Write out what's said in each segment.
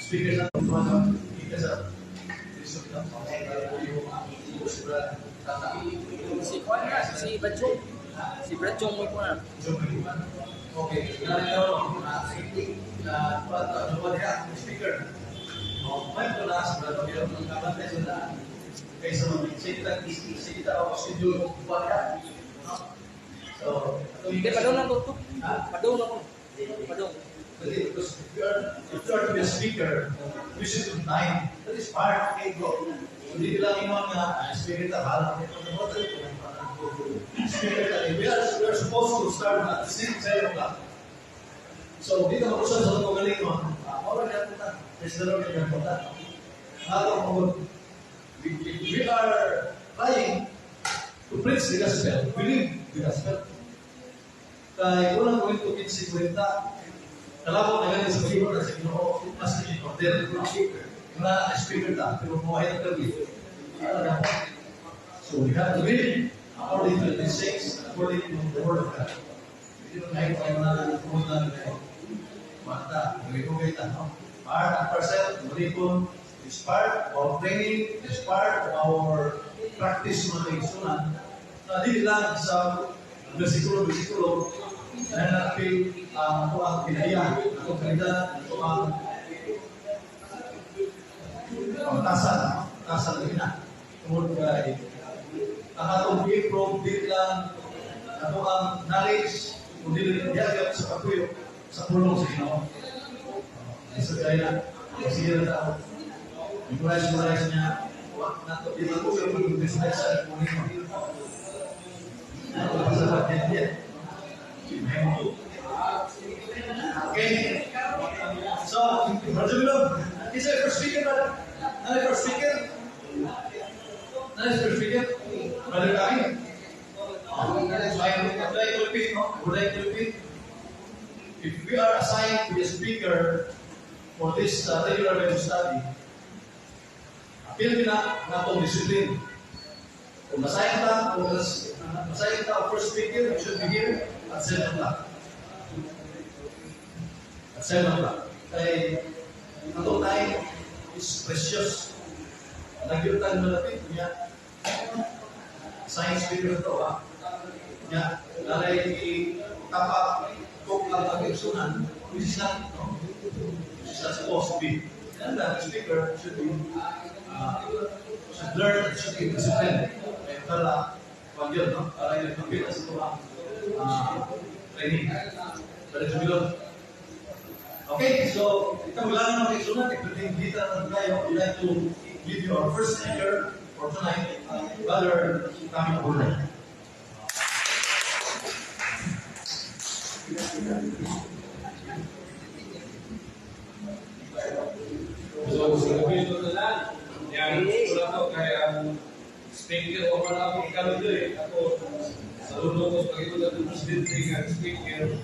Speaker sa mga kita sa Si Juan na, si Bradjong. Si Bradjong mo ko na. Okay, na speaker. Oh, may ko na sa Brad pero kabantay sa daan. Kaysa mag sige ta ako schedule ko kuha ka. So, Hindi, padong lang ko. Ha? Padong lang ko. Padong. Because if you are to be a speaker, you should have time. That is part. Okay, go. So, di lang yung mga speaker ta, bahala. Speaker ta, we are supposed to start at the same 7 o'clock. So, dito mag-usap sa itong galing mo. Mawala na ito na. Praise the Lord, na ito na. Ato, we are trying to preach the gospel, believe the gospel. Kay unang Korinto 15:40, kalabot na gani sa pag na sa Ginoo, it must be in order. Nga speaker ta, pero mo ay nagkabi. So we have to live according to the things, according to the word of God. Hindi mo ngayon tayo na pumunta na ngayon. Mata, nagigugay ta, no? Part and parcel, malipon, is part of our training, is part of our practice mga kaigsunan. Na di lang sa bersikulo-bersikulo, na natin ang ako ang kinaya, ako kalidad, ako ang pangtasan, tasan na na. Tungod kay ang atong improve di lang ato ang knowledge, kundi rin diagap sa pagtuyo sa pulong sa Ginoo. Isa kaya sige na tao. Memorize, memorize niya. Wa na to di man ko pero mag-memorize sa kunin mo. Ako pa sa niya. Okay. So, Brother Bilog, is our first speaker, brother? Ano yung first speaker? Ano yung first speaker? Brother Kami? So, I would like to repeat, no? I would like to repeat. If we are assigned to be a speaker for this regular Bible study, apil na natong discipline. Kung assign ta first speaker, we should be here at 7 o'clock. At 7 o'clock. Kay atong time is precious. Nagyutan malapit niya. Science speaker to ha. Niya, lalay i-tapa kung ang pag-igsunan, which is not, no? Which is not supposed to be. And the speaker should be, should learn and should be disciplined. Kaya pala, pag yun, no? Para yun, pag sa ito ang training. Pero sumilon. Okay, so, ito wala na mga igsunan, ipagting dita na tayo. We'd like to give you our first speaker for tonight, Brother Tommy Abulay. So, sa gabi ito na lang, yan, wala ko kaya ang speaker o wala akong kaludo eh. Ako, sa ulo ko, pag ito na presidente nga speaker,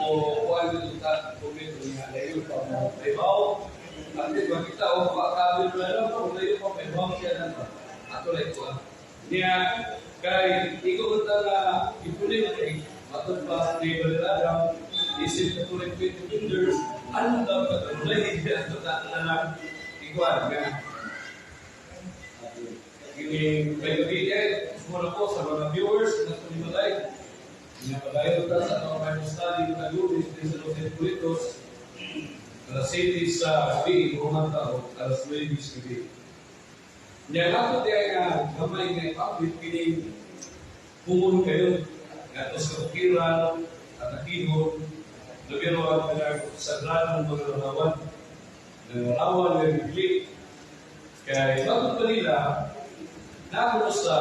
o kuhan dito ta, comment niya, layo pa mo. May baw, at di ba kita, o makabil na lang, o layo pa, may baw siya na ba. Ato lang ito ah. Niya, kay, ikaw ka na ipunin, kay, matod pa ni Baliladam, isip na tuloy defenders, ano dapat ang lagi ato ta na lang ikuan nga. Kini may gabi eh, muna ko sa mga viewers na tumimalay. Nga padayon ta sa atong Bible study ng Lunes din sa Los Angeles, alas 7 sa gabi, humanta o alas 9 sa gabi. Nya nato diay nga gamay nga i-update kining pumon kayo ngadto sa kabukiran at akihon labi ang kanang sagradong mga larawan ng larawan nga bibli kay matod pa nila nako sa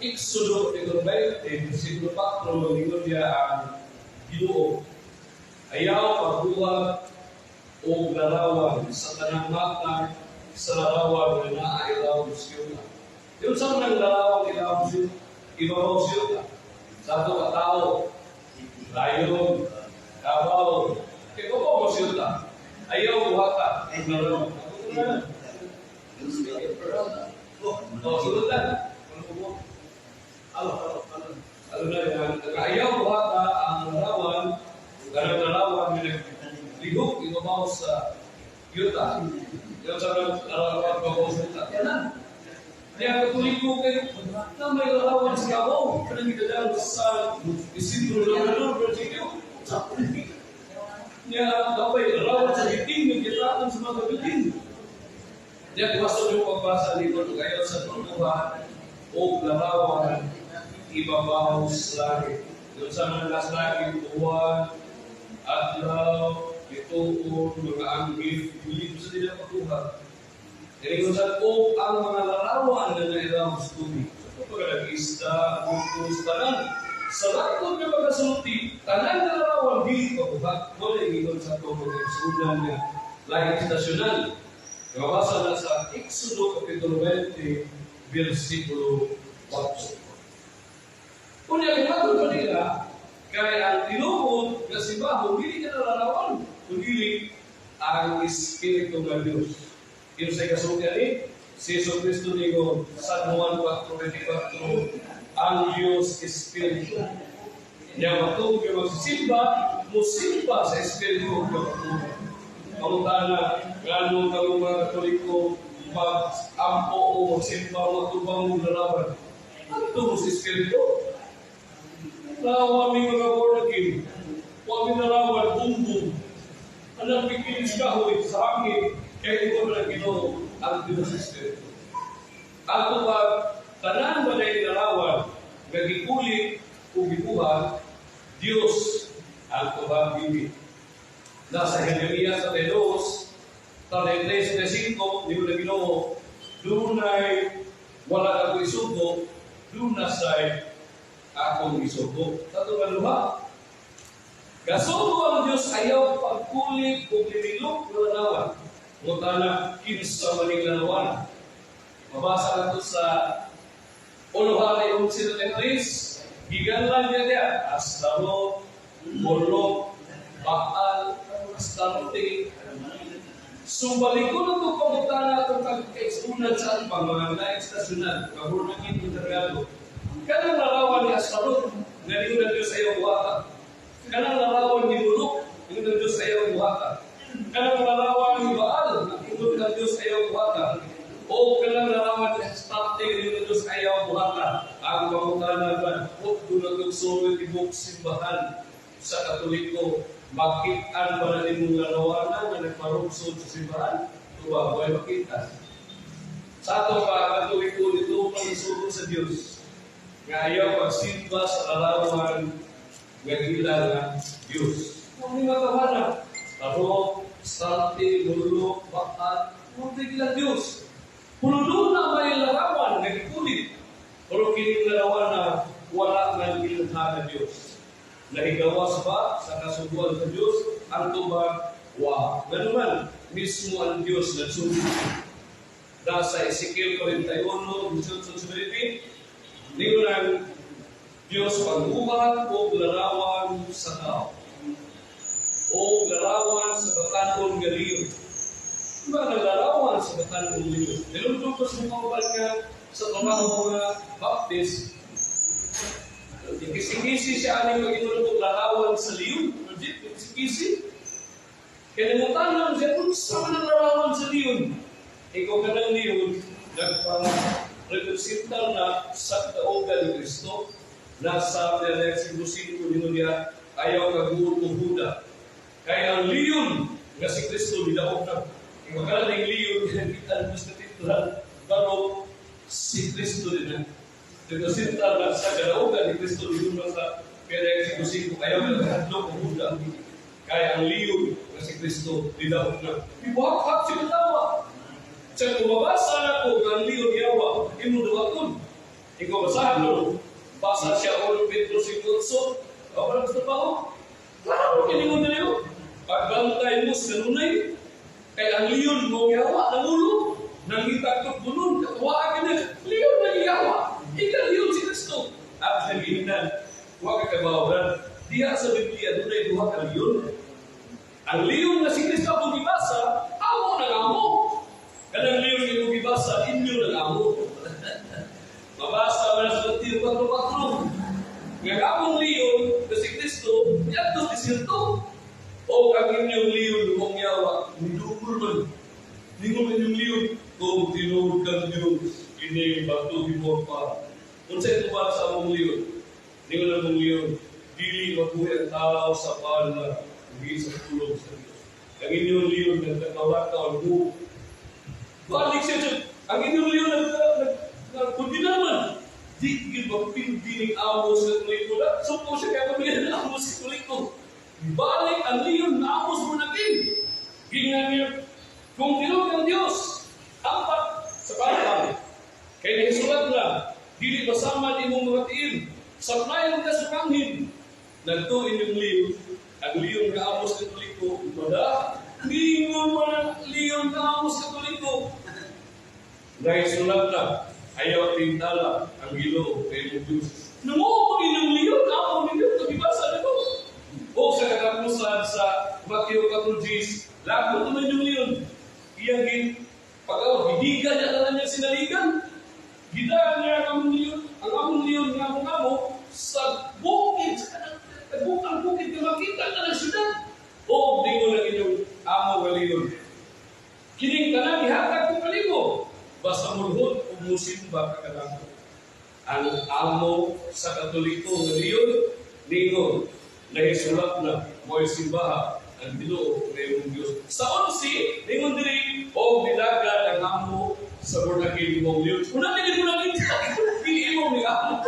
Exodo kapitulo 20 versikulo 4, lingon niya ang Ginoo, "Ayaw pagbuhat og larawan sa tanang matang sa larawan nga naa ilawom sa yuta." Yun sa mga larawan ilawom sa ibabaw sa yuta. Sa ato katao, layon, kabaw, kay babaw mo sa yuta. Ayaw buhata og larawan. Oh, sunod lang. Alo, alo, alo. Ano na yan, ayaw buhata ang larawan, kanang larawan nga naglihok ibabaw sa Yuta. Yung sa larawan pa ko sa tanan. Kaya Katoliko kay na may larawan sa kabaw. Kanang gidadala sa Isidro Labrador, Virginia. Niya, dapat larawan sa itim, nagkitaan sa mga building. Niya, gusto niyo pagbasa dito kayo sa tutuhan o larawan ibabaw sa langit. Doon sa mga nasa langit, buwan, adlaw, bituon, mga anghel, dili ko sa nila pagkuha. Kaya sa o ang mga larawan na nailaw sa tubig. Sa pagka nag-isda, bukus, tanan. Sa lakot nga pagkasulti, tanan na larawan, dili pagkuha. Wala ingon sa ito mga isunan nga laing estasyonal. Mabasa na sa Exodo Kapitulo 20, versikulo 4. Unya, kung matod pa nila, kaya ang tinuod nga simbahon, dili ka nalarawan, kundi ang Espiritu ng Diyos. Yun sa kasulti ani, si Jesu Cristo nigo San Juan 4:24, ang Diyos Espiritu. Niya matuog yung magsisimba, musimba sa Espiritu ng matuog. Pangutana, ngano kamo mga Katoliko, pag-ampo o magsimba, matubang mong larawan. Ano mo sa Espiritu? Nawa mi mga born again. Wa mi larawan, bumbum. Anang pikilis kahoy sa hangin, kaya ikaw na Ginoo ang Diyos Espiritu. Ang tubag, tanan ba na larawan, nga gikulit o gibuhat, Diyos ang tubag dili. Nasa Jeremias 32, 33-35, di mo na Ginoo, dunay wala ako isugo, doon say akong isugo. Tato nga luha. Kasugo ang Diyos ayaw pagkulit o linilok na larawan. Ngutana, kinsa maning larawan. Mabasa na ito sa Uno Hari 11:33, giganlan niya niya, Astarot, Molok, Baal, Astarte. Sumbalik ko na ito pangutana itong kagkaisunan sa atbang mga naik stasyonal, kaburnangin intergado. Kanang larawan ni Astarot, nga ningon ng Diyos ayaw buhata. Kanang larawan ni Molok, ningon ng Diyos ayaw buhata. Kanang larawan ni Baal, ningon ng Diyos ayaw buhata. O kanang larawan ni Astarte, ningon ng Diyos ayaw buhata. Ang pangutana ba, huwag na tugsuloy tibok simbahan sa Katoliko. Makitaan ba na nimong larawanan nga nagparugsod sa simbahan? Tuwa, buhay makita. Sa ato pa, Katoliko, nito pangisugo sa Diyos. Nga ayaw pagsimba sa larawan nga gila nga Diyos. Kung may matawana, Tarot, Astarte, Molok, Baal, kung gila Diyos. Puno doon na may larawan nga gikulit. Pero kining larawan na wala nga gilha na Diyos. Nahigawas ba sa kasuguan sa Diyos? Ang tubag, wa. Ganuman, mismo ang Diyos nagsugo. Nasa Ezekiel 41, 18-19, ningon ang Diyos pagbuhat o larawan sa tao o larawan sa batanon nga leon. Mga larawan sa batanon leon. Nilundog ko sa mga nga sa trabaho nga Baptist, kisi-kisi siya aning mag-inulog larawan sa leon. Legit, kisi-kisi. Kaya namutanan siya, kung sa man ang larawan sa leon? Ikaw ka ng leon, nagpa-representar na sa kaogan ni Kristo. Nasa Lex 5 niya, ayaw kaguol o Huda. Kaya ang leon nga si Kristo nidaog na. Ikaw ka ng leon, kita ng sa katedral, pero si Kristo din na. Representar na sa kadaogan ni Kristo din na sa Lex 5, ayaw nagkahadlok o Huda. Kaya ang leon nga si Kristo nidaog na. Ibuhak-hak siya katawa. Siya kumabasa na ko ang leon yawa, imo duwaton. Ikaw basahan mo. Basa siya 1 Pedro 5:8. Ako lang gusto pa ako. Klaro kiningon na niyo. Pagbantay mo sa kanunay, kay ang leon mo yawa, nangulo. Nangita ko bunun, katuwaan ka na. Leon na yawa. Ika leon si Kristo. At sabihin na, huwag ka kabawaran. Diya sa Biblia, dunay duha ka leon. Ang leon na si Kristo akong gibasa, amo ng amo. Kanang leon nga imong gibasa, inyo ng amo. Mabasa man sa Mateo 4:4. Nga among leon na si Kristo, niadto desierto. O kang inyong leon mong yawa, nidugol Superman. Ningon inyong leon, kung tinuod kang Diyos, ini bato himo pa. Unsa ito para sa among leon? Ningon among leon, dili mabuhi ang tao sa pan na hindi sa pulong sa Diyos. Ang inyong leon nagkakawakaw mo. Balik siya dyan. Ang inyong leon nagkundi naman. Di gid mapindi ning amo sa Katoliko na. Suko siya kaya kami ng amo sa Katoliko. Balik ang leon na amos mo na kin. Gingan niya, kung tinuod ng Diyos, ampak sa palpal. Kay nahisulat na, dili masama di mong mga tiil. Sa playon ka sa kanghin. Nagto inyong leon, ang leon nga amos Katoliko, mada, ningon man ang leon nga amos Katoliko. Nahisulat na, ayaw tintala ang Ginoo kay imong Diyos. Nungo pag inyong leon, amo ninyo, tagibasa na ko. O sa katapusan sa Mateo 14, lagot naman yung leon. Iyang gin, pag gidigan niya tanan niya sinaligan. Gidaan niya ang among leon nga among amo, sa bukid, sa kanang tagbukan bukid, nga makita ka ng syudad. O, dingon ang inyong amo nga leon. Kining tanan ihatag ko kanimo, basta mulhod o musimba ka kanako. Ang amo sa Katoliko nga leon, ningon, nahisulat na mo'y simbaha ang Ginoo nga imong Dios. Sa 11, ningon diri, o didagan ang amo sa born again mong leon. Una dili mo naging dili mo ni amo.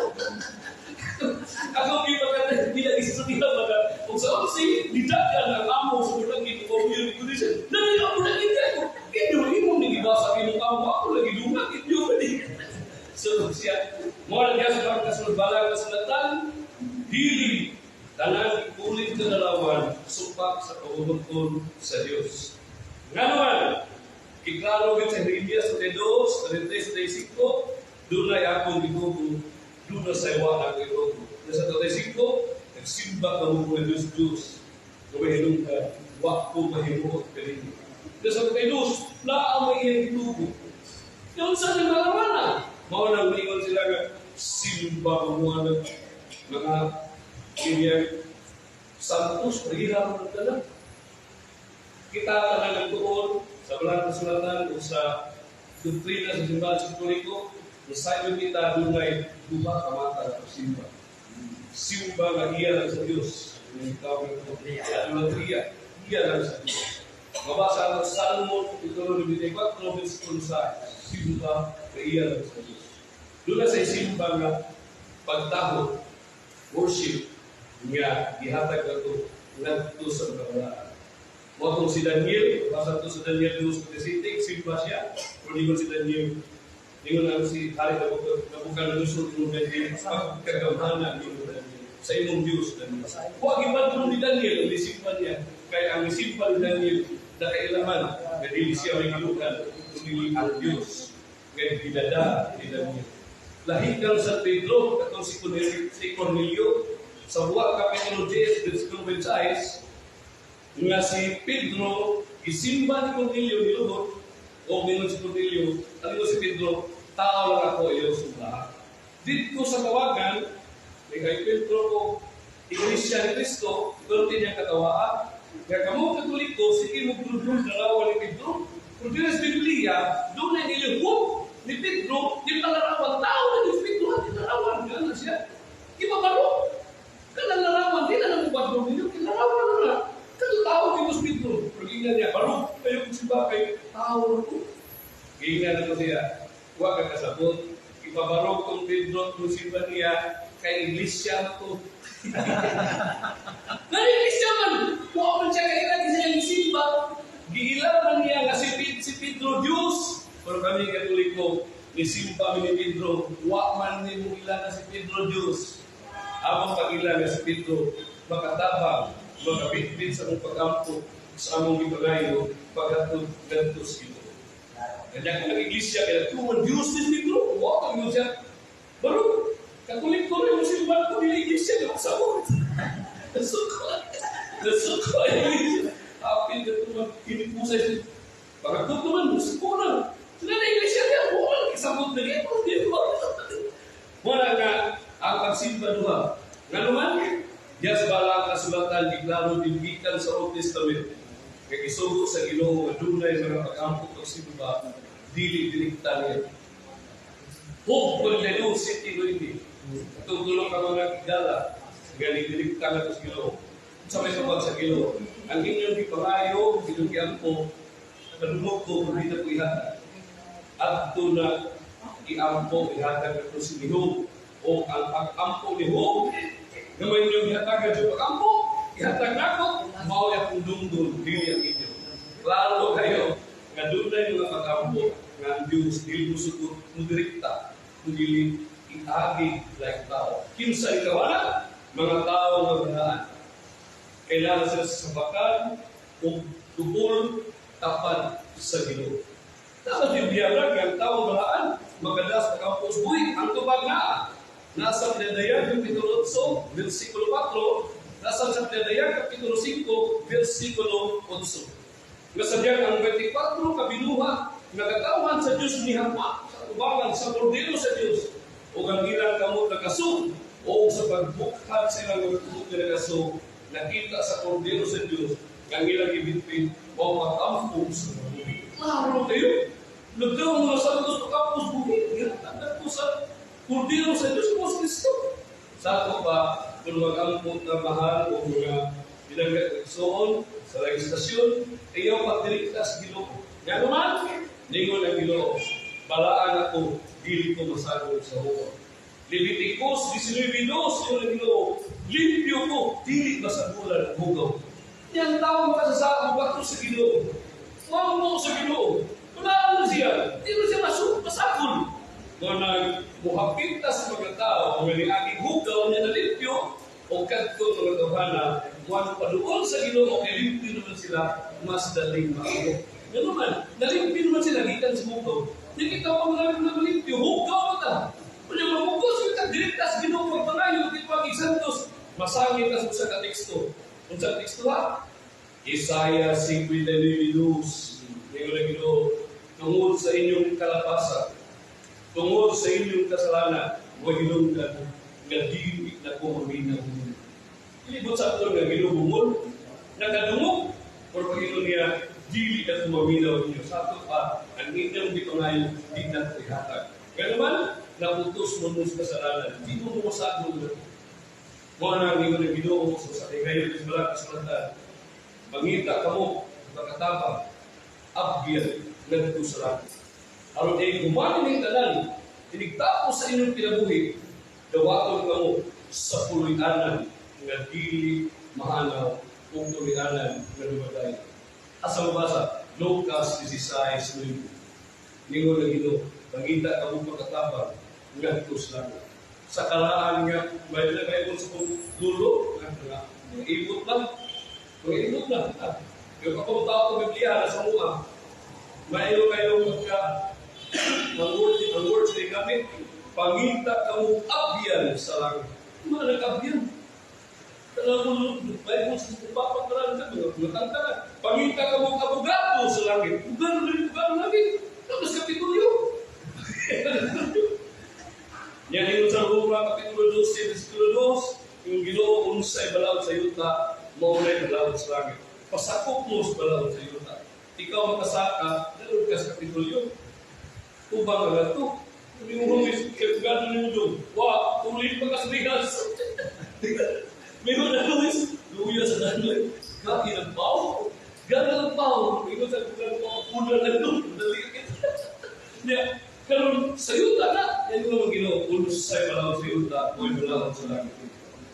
Ako gipagkata bilang istorya ba kung sa 11, didagan ang amo sa born again mong leon. Kundi siya, nani ang born again ko. Inyo imo ni gibasa imong amo, ako lagi dungag inyo ni. So siya, mo na niya sa kasunod balang kasulatan, dili tanan ikulit ka nalawan, supak sa kabubungkol sa Dios. Nga naman, kiklaro gid sa Jeremias 32, 33, 35, dunay akong gitugo, doon sa iwa ako gitugo. Sa 35, nagsimba ka mo kay Diyos Diyos, gumahinong ka, wa ko mahimuot kaninyo. Sa 32, naa may iyang gitugo. Yung sa nagalawan mao nang miingon sila nga, simba mo ng mga kanyang santos, pagihirap ng tanan. Kita tanan nagtuon sa balang kasulatan o sa doktrina sa simbahan sa Katoliko, nasayon kita dunay duha ka mata sa simba. Simba nga iya lang sa Dios. Yung tawag ng idolatria, iya lang sa Dios. Mabasa ang Salmo kapitulo 94, versikulo 6, simba nga iya lang sa Dios. Doon na sa simba nga pagtahod, worship, nga gihatag ato ngadto sa mga balaan. Mao si Daniel, basa to sa Daniel 2:17, simba siya, pero ningon si Daniel, ningon ang si Hari Nabucodonosor ingon Daniel, pagkagamhanan ningon Daniel, sa imong Dios Daniel. Wa gibadlong ni Daniel ang isimba niya, kay ang isimba ni Daniel nakailaman nga dili siya may gilukan kundi ang Dios nga gidada ni Daniel. Lahi kang San Pedro katong si Cornelio sa buwa kapitulo 10 versikulo 26 nga si Pedro isimba ni Cornelio niluhod o ningon si Cornelio, alingon si Pedro, tao lang ako iyo sumbaha. Dito sa tawagan, may kay Pedro ko, Iglesia ni Cristo, pero niya katawaan. Kaya kamo Katoliko, sige mo grudrud larawan ni Pedro. Kung dito sa Biblia, doon na nilihok ni Pedro, di palarawan, tao na ni Pedro, di larawan, gano'n siya. Ibabaro. Kanang larawan, di na nang ubadlong ninyo, kinarawan na na. Kanang tao ni Mas Pedro. Pero gingan niya, baro, kayo kung simba kay tao na ko. Gingan na ko siya, huwag ka kasabot. Ipabarog tong Pedro at simba niya, kay iglesia na to. Nga iglesia man, huwag man siya kailan kasi niyang simba. Giilaman niya nga si Pedro Diyos. Pero kami Katoliko, nisimba mi ni Pedro, wa man ni mo ila nga si Pedro Diyos. Among pag-ila nga si Pedro, makatabang, makabitbit sa among pag-ampo, sa among gipangayo, paghatod ngadto sa Ginoo. Kanya kung ang iglesia, kaya tuman Diyos ni Pedro, wa kang Diyos siya. Pero, Katoliko rin yung simbahan ko, dili iglesia, di ba sabot? Nasuko. Nasuko ang iglesia. Apil na tuman, hinipusay siya. Pagkatod naman, nasuko na. Sila na iglesia niya, wala, kasabot na niya, di ba? Wala nga, ang pagsimba duha. Nga naman, Diyas bala ang kasulatan, giklaro, gikan sa Old Testament. Nga gisugo sa Ginoo nga dunay mga pag-ampo pagsimba, dili direkta niya. Hope 42 City Luigi. Tutulong ka mga gala, galing direkta nga sa Ginoo. Sa may tubag sa Ginoo, ang inyong gipangayo, inyong giampo, kadungog ko, hindi na ko ihatag. Adto na iampo, ihatag na ko si Job. O ang pag-ampo ni Job, nga may inyong ihatagan sa pag-ampo, ihatag nako, mao akong dungdon, dili ang inyo. Klaro kayo, nga dunay mga pag-ampo, nga ang Diyos, dili mo sugot, mo direkta, kung dili iagi like tao. Kinsa ikaw ana? Mga tao nga balaan. Kailangan sila sa sabakan o dubol tapad sa Ginoo. Dapat yung biyara nga ang tao balaan magadas pag-ampo sa buhi ang tubag na. Nasa Pinadayag, Kapitulo 8, versikulo 4, nasa sa Pinadayag, Kapitulo 5, versikulo 8. Nga sadyang ang 24 kabinuha nga katawhan sa Diyos nihapa sa tubangan sa kordero sa Diyos o ang ilang kamot nagaso o sa pagbukhat sa ilang mga kamot nga nagaso nakita sa kordero sa Diyos nga ang ilang ibitbit o pag-ampo sa buhi. Klaro kayo. Nagdaw mga santos pag-ampo sa buhi. Ginatagad ko sa kordero sa Diyos mo sa Kristo. Sa ato pa, kung mag-ampo na mahal o mga binanggat ng sa legislasyon, ayaw pagdirekta sa Ginoo. Nga naman, ningon ang Ginoo, balaan ako, dili ko masagol sa hukom. Leviticus 19:2, yun ang Ginoo, limpyo ko, dili masagulan ang hugaw. Yan tao makasasama bato sa Ginoo. Wala mo sa Ginoo. Wala mo siya. Di mo siya masagol. Kung nagmuhapit ta sa mga tao, kung may aging hugaw niya na limpyo, o kadto mga tawhana, kung pa doon sa Ginoo, kay limpyo naman sila, mas daling maabot. Ganun naman, nalimpyo naman sila, gikan sa hugaw. Di kita pa marami na malimpyo, hugaw na ta. Kung yung mamugos, kita direkta sa Ginoo pagpangayo, kita pag-isantos, masangit na sa kateksto. Kung sa teksto ha, Isaiah 59:2, ningon ang Ginoo, tungod sa inyong kalapasan, tungod sa inyong kasalanan, wa hinungdan nga dili na ko maminaw ninyo. Ilibot sa ato nga ginubungol, nakadungog, pero pag-ino niya, dili na ko maminaw ninyo. Sa ato pa, ang inyong gipangayo, di na ko ihatag. Kaya naman, naputos mo mo sa kasalanan, di mo mo masagol na. Mo na ang ingon ng Ginoo sa higayon sa balang kasulatan. Mangita kamo, makatabang, abgyan ngadto sa langit. Aron ay gumani ning tanan, tinigtapos sa inyong kinabuhi, dawaton kamo sa puloy-anan nga dili mahanaw o puloy-anan nga dumaday. Asa mabasa? Lucas 16:9. Ningon ang Ginoo, mangita kamo pagkatabang ngadto sa langit. Sa karaan nga may lagay sa kong dulo, nga ibot lang. Mag-ibot na. Yung ako tao ko Biblia na sa mukha, mayo kayo magka ang words na gamit, pangita kamo abyan sa langit. Mga nag-abyan. Talagang mo, Bible sa papakaraan ka, mga tanta ka. Pangita kamo abogado sa langit. Ugano rin, ugano langit. Tapos kapitulyo. Yan yung sa Roma, Kapitulo 12, versikulo 2, yung Ginoo unsay balaod sa yuta, maunay balaod sa langit. Pasakop mo sa balaod sa yuta. Ikaw makasaka, dalod ka sa Kapitulyo. Ubang ang ato. Hindi mo humis, kaya ni mo doon. Wa, tuloy pa ka sa bigas. Mayroon na luis, luya sa danoy. Gaki ng pao. Gaki ng pao. Mayroon sa kulang ko, pula na doon. Dali ka kita. Karon sa yuta na, yan yung mga Ginoo, unsay balaod sa yuta, uy balaod sa langit.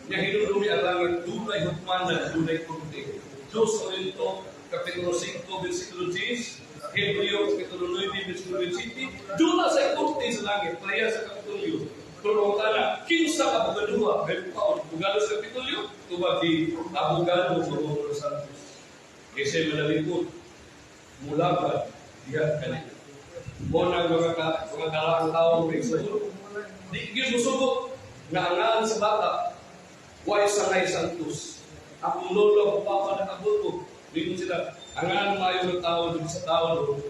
Nya hinulumi ang langit, dunay hukmanan, dunay korte. 2 Corinto, Kapitulo 5, versikulo 10, Hebreo, Kapitulo 9, versikulo 27, duna sa korte sa langit, pareha sa Kapitulyo. Pero kung tala, kinsa ka abogaduha, may paon, abogado sa Kapitulyo, tubag di abogado sa Romulo Santos. Kasi manalipod, mulaban, diha kanina. Mo nang mga karaang tao may sugot. Di gyud musugot nga angaan sa bata. Way sangay santos. Akong lolo, akong papa nakabuto. Di sila angaan maayo ng tao dun sa tao no.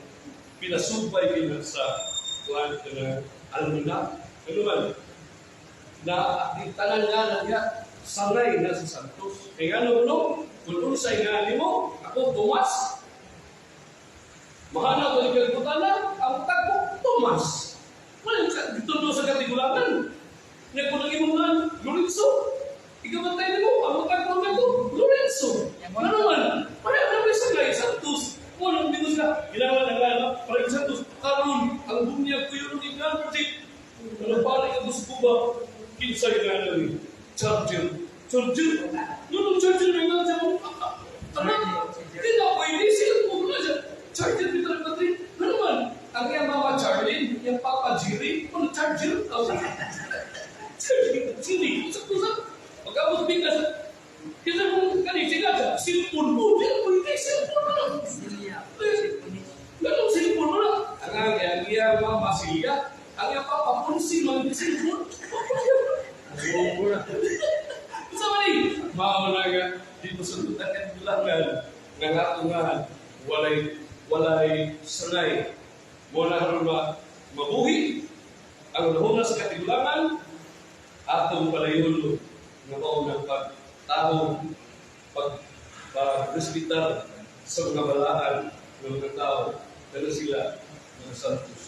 Pinasubay gid sa kuan na almuna. Ano man na di tanan nga na niya sangay na sa santos. Kay ngano no, kung unsay nga nimo, ako Tomas, Mahanaw ko ni kalibutan na, ang tagpo, Tomas. Wala yung gitundo sa katigulangan. Nga kung ang imong nga, Lorenzo. Ikaw mo, ang tagpo na ito, Lorenzo. Ano naman? Pareho na may sangay, Santos. Walang hindi ko sila, kailangan na nga, parang Santos. Karon, ang bunyag ko yun ng ingan, ano para yung gusto ba? Kinsay nga na rin. Charger. Charger? Ano charger na nga siya? Ano? Hindi na pwede. Sila po na siya. Charger dito ng battery. Ano naman? Ang iyang mama Charlene, iyang papa Jerry, ano charger? Charger, Jerry. Usap-usap. Pag-abot bigla siya. Kasi kung kani sila siya, cellphone mo. Hindi na pwede. Cellphone mo na. Ganun cellphone mo na. Ang iyang mama Silya, ang iyang papa Ponsi, mga cellphone. Sa mali, mao na nga di mo sundutan ang bilangan nga ngatungan walay walay sanay mo na karon ba mabuhi ang lahuna sa katigulangan atong palayulo nga mao ng pagtahong pag pagrespetar sa mga balaan ng mga tao dahil sila mga santos.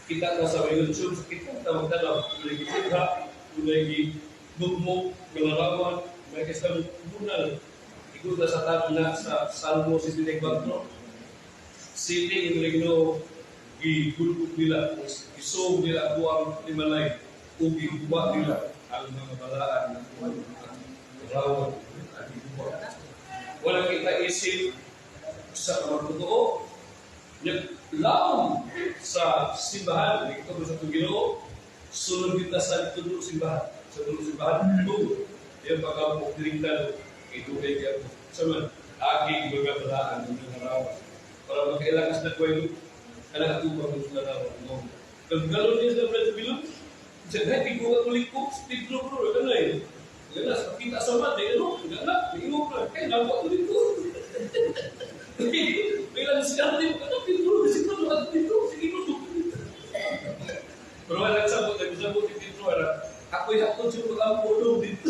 Kita ta sa YouTube, kita ta magtanaw, kulay gisigha, kulay gugmo, galarawan, may kasang bunal. Ikuta sa tabla sa Salmo 64. Sili yung Ginoo gigulpog nila, gisog nila buang limalay, ug giguba nila ang mga balaan ng larawan at giguba. Walang kita isip sa kamagtotoo, naglaom sa simbahan, dito sa itong Ginoo, sunod kita sa tulo simbahan, sa tulo simbahan, tulo. Yung pagkapok diringtalo, itugay kaya po. Sa man, aking mga balaan ng mga larawan. Para magkailangas na kwento, kanang atubang ng larawan. No? Kag-galon niya sa Brad Bilog, siya kahit ikaw katolik ko, Pedro bro, ano eh. Ganas, makita sa man, di ano, gana, ingo pa, kay nagwa ulit ko. Bigla siya, di mo, ano, Pedro, siguro ka dito, sige mo. Pero wala nagsabot, nagsabot si Pedro, ano, ako'y hakot siya mag-ampulong dito.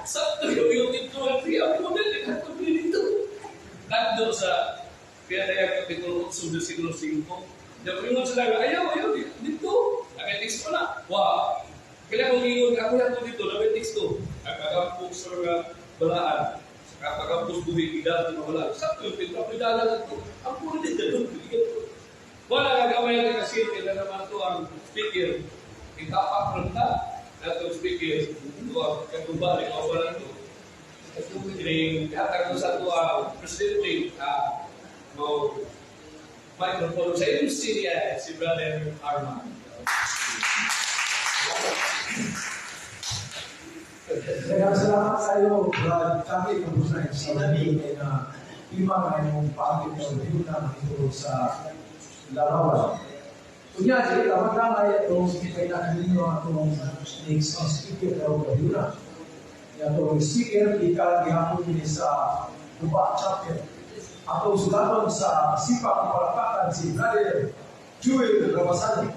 Sakto yung Pedro, at siya, ako na, naghatod dito. Kadto sa Pinatayang Kapitulo 8, versikulo 5. Napaingon sila nga, ayaw, ayaw, dito. Naka-text ko na. Wow. Kaya kung ingon, ako yato dito, naka-text ko. Ang kagampok sa mga balaan, sa pagampos buhi, idal ng mga balaan. Sakto yung Pedro, ako idala na ito. Ang puro dito, wala nga gamay na kasi, kailan naman ito ang speaker. Itapak rin na, itong speaker. Ito ang kagubali, o wala ito. Ihatag ko sa ito ang presidente, mo microphone sa MC niya, si Brother Arman. Daghang salamat sa iyo, Brad Kami Kabusay, sa nabigay na tema nga imong paagi sa review na mahitungod sa larawan. Kunya, dili ka magkamay atong kay ninyo atong next speaker karong gabi na. Atong speaker gikan gihapon dinhi sa Guba Chapel. Atong sulaton sa sipak palakpakan si Brother Jewel Rabasani.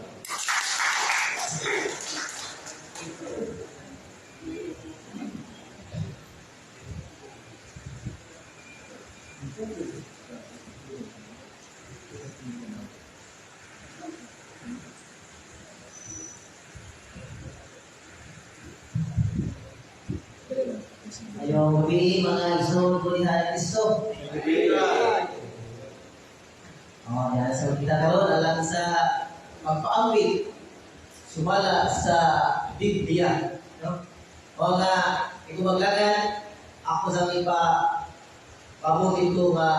Ayong gabi, mga igsoon ko ni Kristo. Oh, yan. So kita karon alang sa pagpaambit sumala sa Biblia, no? O nga ikubaglangan ako sa ipa pabuti ko nga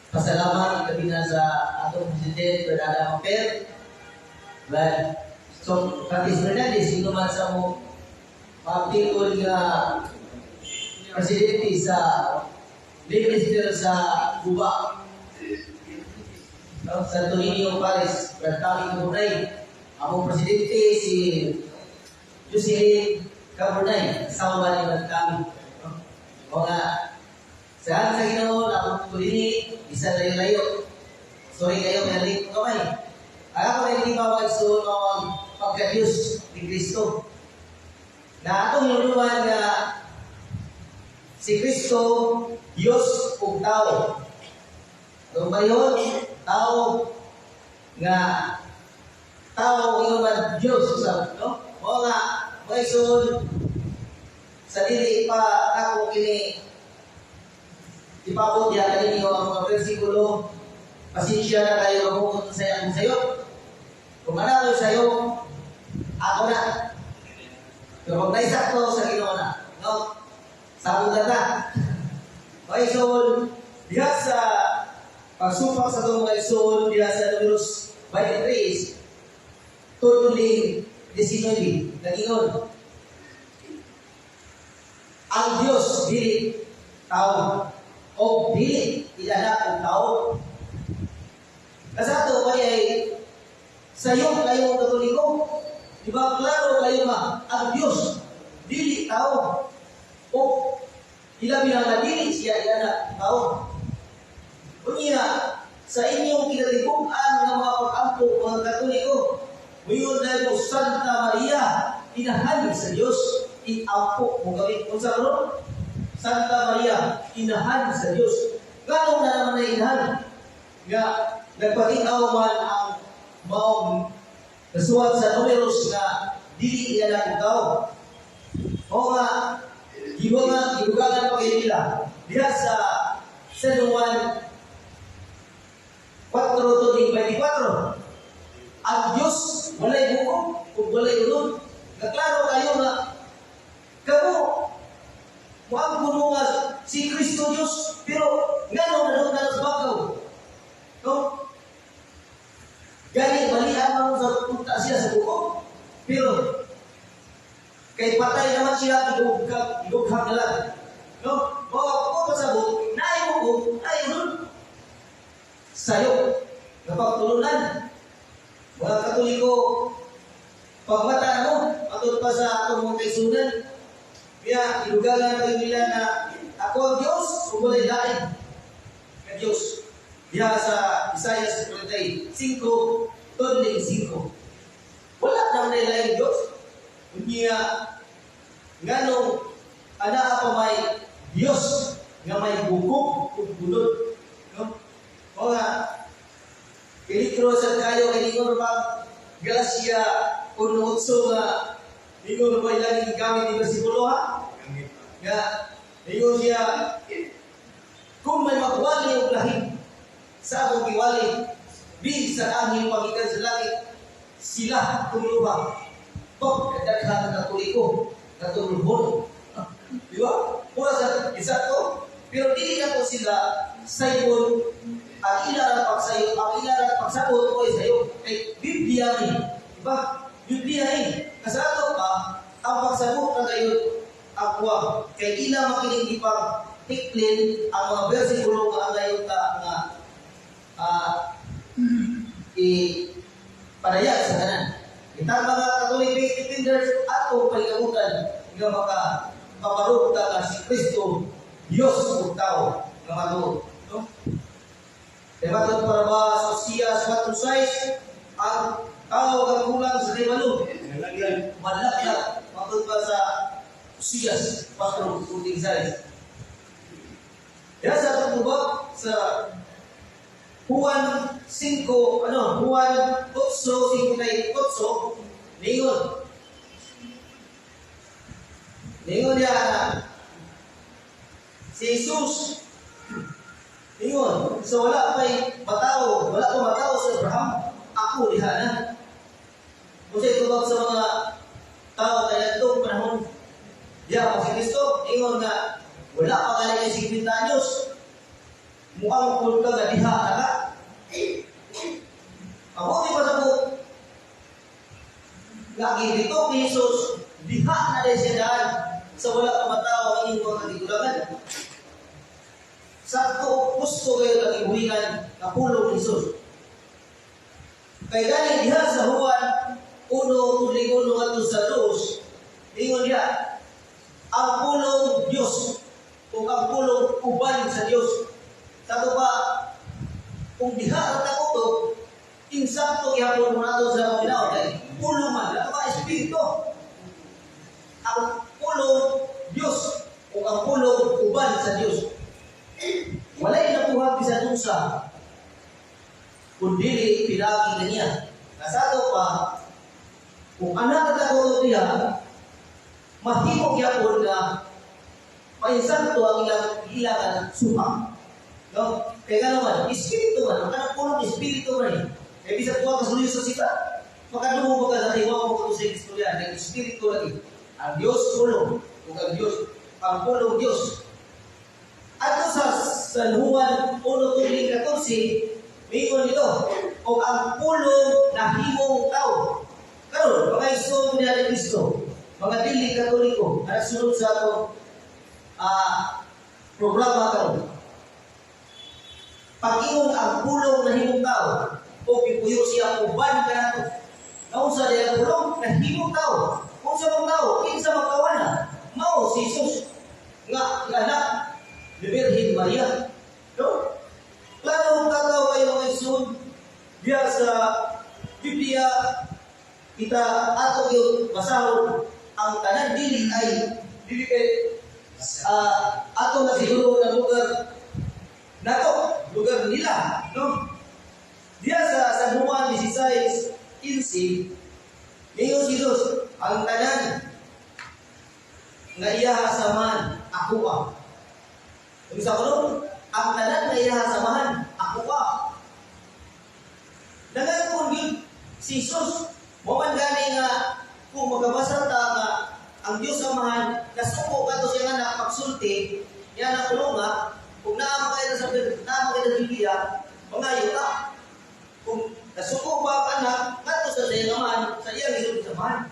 pasalamat labi na sa atong presidente Bernardo Amper. But so Francis Fernandez sino man sa mo maptikol nga presidente sa minister sa Guba, no? Santo Niño Pares, Bertami Caburnay. Among presidente si Jocelyn Caburnay, sama ba ni Bertami? No? O nga, sa sa Ginoo, akong tulini, isa layo-layo. Sorry kayo, may late ko kamay. Ang ako ay hindi mawag-suon ang pagka-Diyos ni Kristo. Na atong luluan nga Si Kristo, Dios ug tao. Atong parehon, tao nga tao ingon man Dios sa, no? Mao nga mga igsoon, sa dili pa ako kini ipabot diha kaninyo ang mga bersikulo, pasensya na kayo mabuot sa akong sayo. Kung ano ko sayo, ako na. Pero kung naisakto sa Ginoo na, no? Sabutan na. Mga igsoon, diha sa pagsupak sa itong mga igsoon, diha sa Numeros 23, tutuling 19, nag-ingon, ang Diyos dili tao o dili ilanak og tao. Kasato pa ay sayo kayo Katoliko. Di ba klaro kayo nga ang Diyos dili tao o ilabi na nga dili siya ilanak tao. Unya sa inyong kinatibuk-an nga mga pag-ampo, mga Katoliko, muingon na mo Santa Maria, inahan sa Diyos, iampo mo kami. Unsa karon? Santa Maria, inahan sa Diyos. Nganong na naman na inahan? Nga nagpatinaw man ang maong nasuwat sa Numeros nga dili iya ang tao. O nga, gibugangan pa kayo nila diha sa San Juan 4:24. Ang Diyos walay bukog ug walay unod. Nga klaro kayo nga kamo muangko mo nga si Kristo Diyos, pero ngano na na sa bakaw? No? Gani balian man sa punta siya sa bukog. Pero kay patay naman siya, gugag na lang. No? O ako pasabot, naay bukog, naay unod. Sayo, napagtulunan. Mga Katoliko, pagmata mo, atod pa sa atong mga kaisunan, kaya ilugalan kayo nila na ako ang Diyos, ug walay lain nga Diyos. Diha sa Isaiah 45, tuling 5. Wala naman na lain Diyos. Unya, nganong anaa pa may Diyos nga may bukog ug bunod. No? O nga, peligro sa kayo kay ningon ba Galacia 1:8 nga ningon ba ilang gigamit ni bersikulo, ha? Nga ningon siya, kung may magwali og lahi sa akong giwali, bisan anghel pagikan sa langit, sila tumuluha. Pag kadaghan ng Katoliko, natulhon. Di ba? Mura sa isa to. Pero dili na po sila saypon ang ila ra pagsayo, ang ila ra pagsabot ko sayo kay Biblia ni. Di ba? Biblia ni. Kasi ato pa ang pagsabot na kayo akwa kay ila makining ipang tiklin ang mga bersikulo nga angayon ta nga i padayag sa tanan. Itang mga Catholic faith defenders ato palikamutan nga maka maparug ta nga si Kristo Diyos ug tao nga matuod. No? Kaya matod para ba sa Osias 4:6, ang tao nga kulang sa kahibalo malaglag, matod pa sa Osias 4:6. Yan sa atong sa Juan 5, ano, Juan 8, 58, ningon. Ningon niya si Jesus, ningon, so wala pa'y matao, wala pa matao sa Abraham, ako diha na. Kung siya tubag sa mga tao kay adtong panahon, diha pa si Kristo, ingon nga, wala pa gali kay 50 anyos, mukhang pul ka nga diha na ka. Mabuti pa sa buok, nga gibito ni Jesus, diha na rin siya daan sa wala pa matao ang inyong mga katigulangan. Sakto gusto kayo ang ibuhingan na pulong ni Jesus. Kay gani diha sa Juan 1:1 ngadto sa 2, ingon diha, ang pulong Dios ug ang pulong uban sa Dios. Sa pa, kung diha ra ta kutob, insakto gihapon mo nato sa paminaw kay pulong man, ato ka espiritu. Ang pulong Dios. Ug ang pulong uban sa Dios. Walay nabuhat bisan unsa kun dili pinaagi kaniya. Kasato pa, kung anak ka diha, mahimo gyapon nga mainsakto ang ilang ilangan suha. No? Kaya nga naman, espiritu man, ang kanang pulong espiritu man eh. Kaya bisan kuha ka sa sita, makadungog ka sa hiwa mo sa istorya, ng espiritu lagi. Ang Diyos pulong, ug ang Diyos, ang pulong Diyos. Ato sa San Juan 1:14, mingon nito, o ang pulong nahimong tao. Karon, mga igsoon ni Kristo, mga dili Katoliko, nga nagsunod sa atong programa karon. Pag-ingon ang pulong nahimong tao, o gipuyo siya uban kanato. Naunsa diay ang pulong nahimong tao. Unsa bang tao? Kinsa bang tawana? Mao si Jesus nga anak ni Birhen Maria. No? Klaro tataw kayo mga igsoon diya sa Biblia, kita ato yung basahon ang tanan, dili ay dili kay ato na siguro na lugar nato, lugar nila, no? Diya sa San Juan 16:15, ningon si Jesus, ang tanan nga iya samahan, ako pa. Unsa ko? Ang tanan nga iya samahan, ako pa. Nangangkon gyud si Jesus. Mo man gani nga kung magabasa ta nga ang Dios Amahan nasuko kadto siyang anak pagsulti niya na kulunga, kung naa man kayo sa naa man kayo sa Biblia, mangayo ta. Kung nasuko ba ang anak ngadto sa iyang amahan, sa iyang gisulti sa amahan.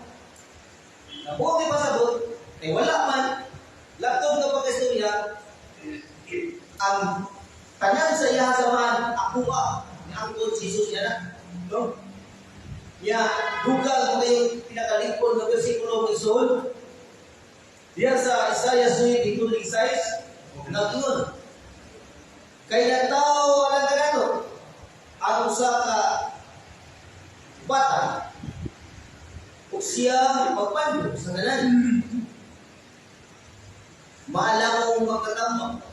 Nabuo pasabot kay wala man laptop nga pagkaistorya, ang tanan sa iya samahan ako pa, niangkon si Jesus niya na, no? Ya, dugal mo kayong pinakalingkod ng bersikulo ng igsoon. Diya sa Isaiah 9:6, nag-ingon, kay nagtao alang kanato ang usa ka bata, ug siya magpando sa tanan. Maalamong magkatambak,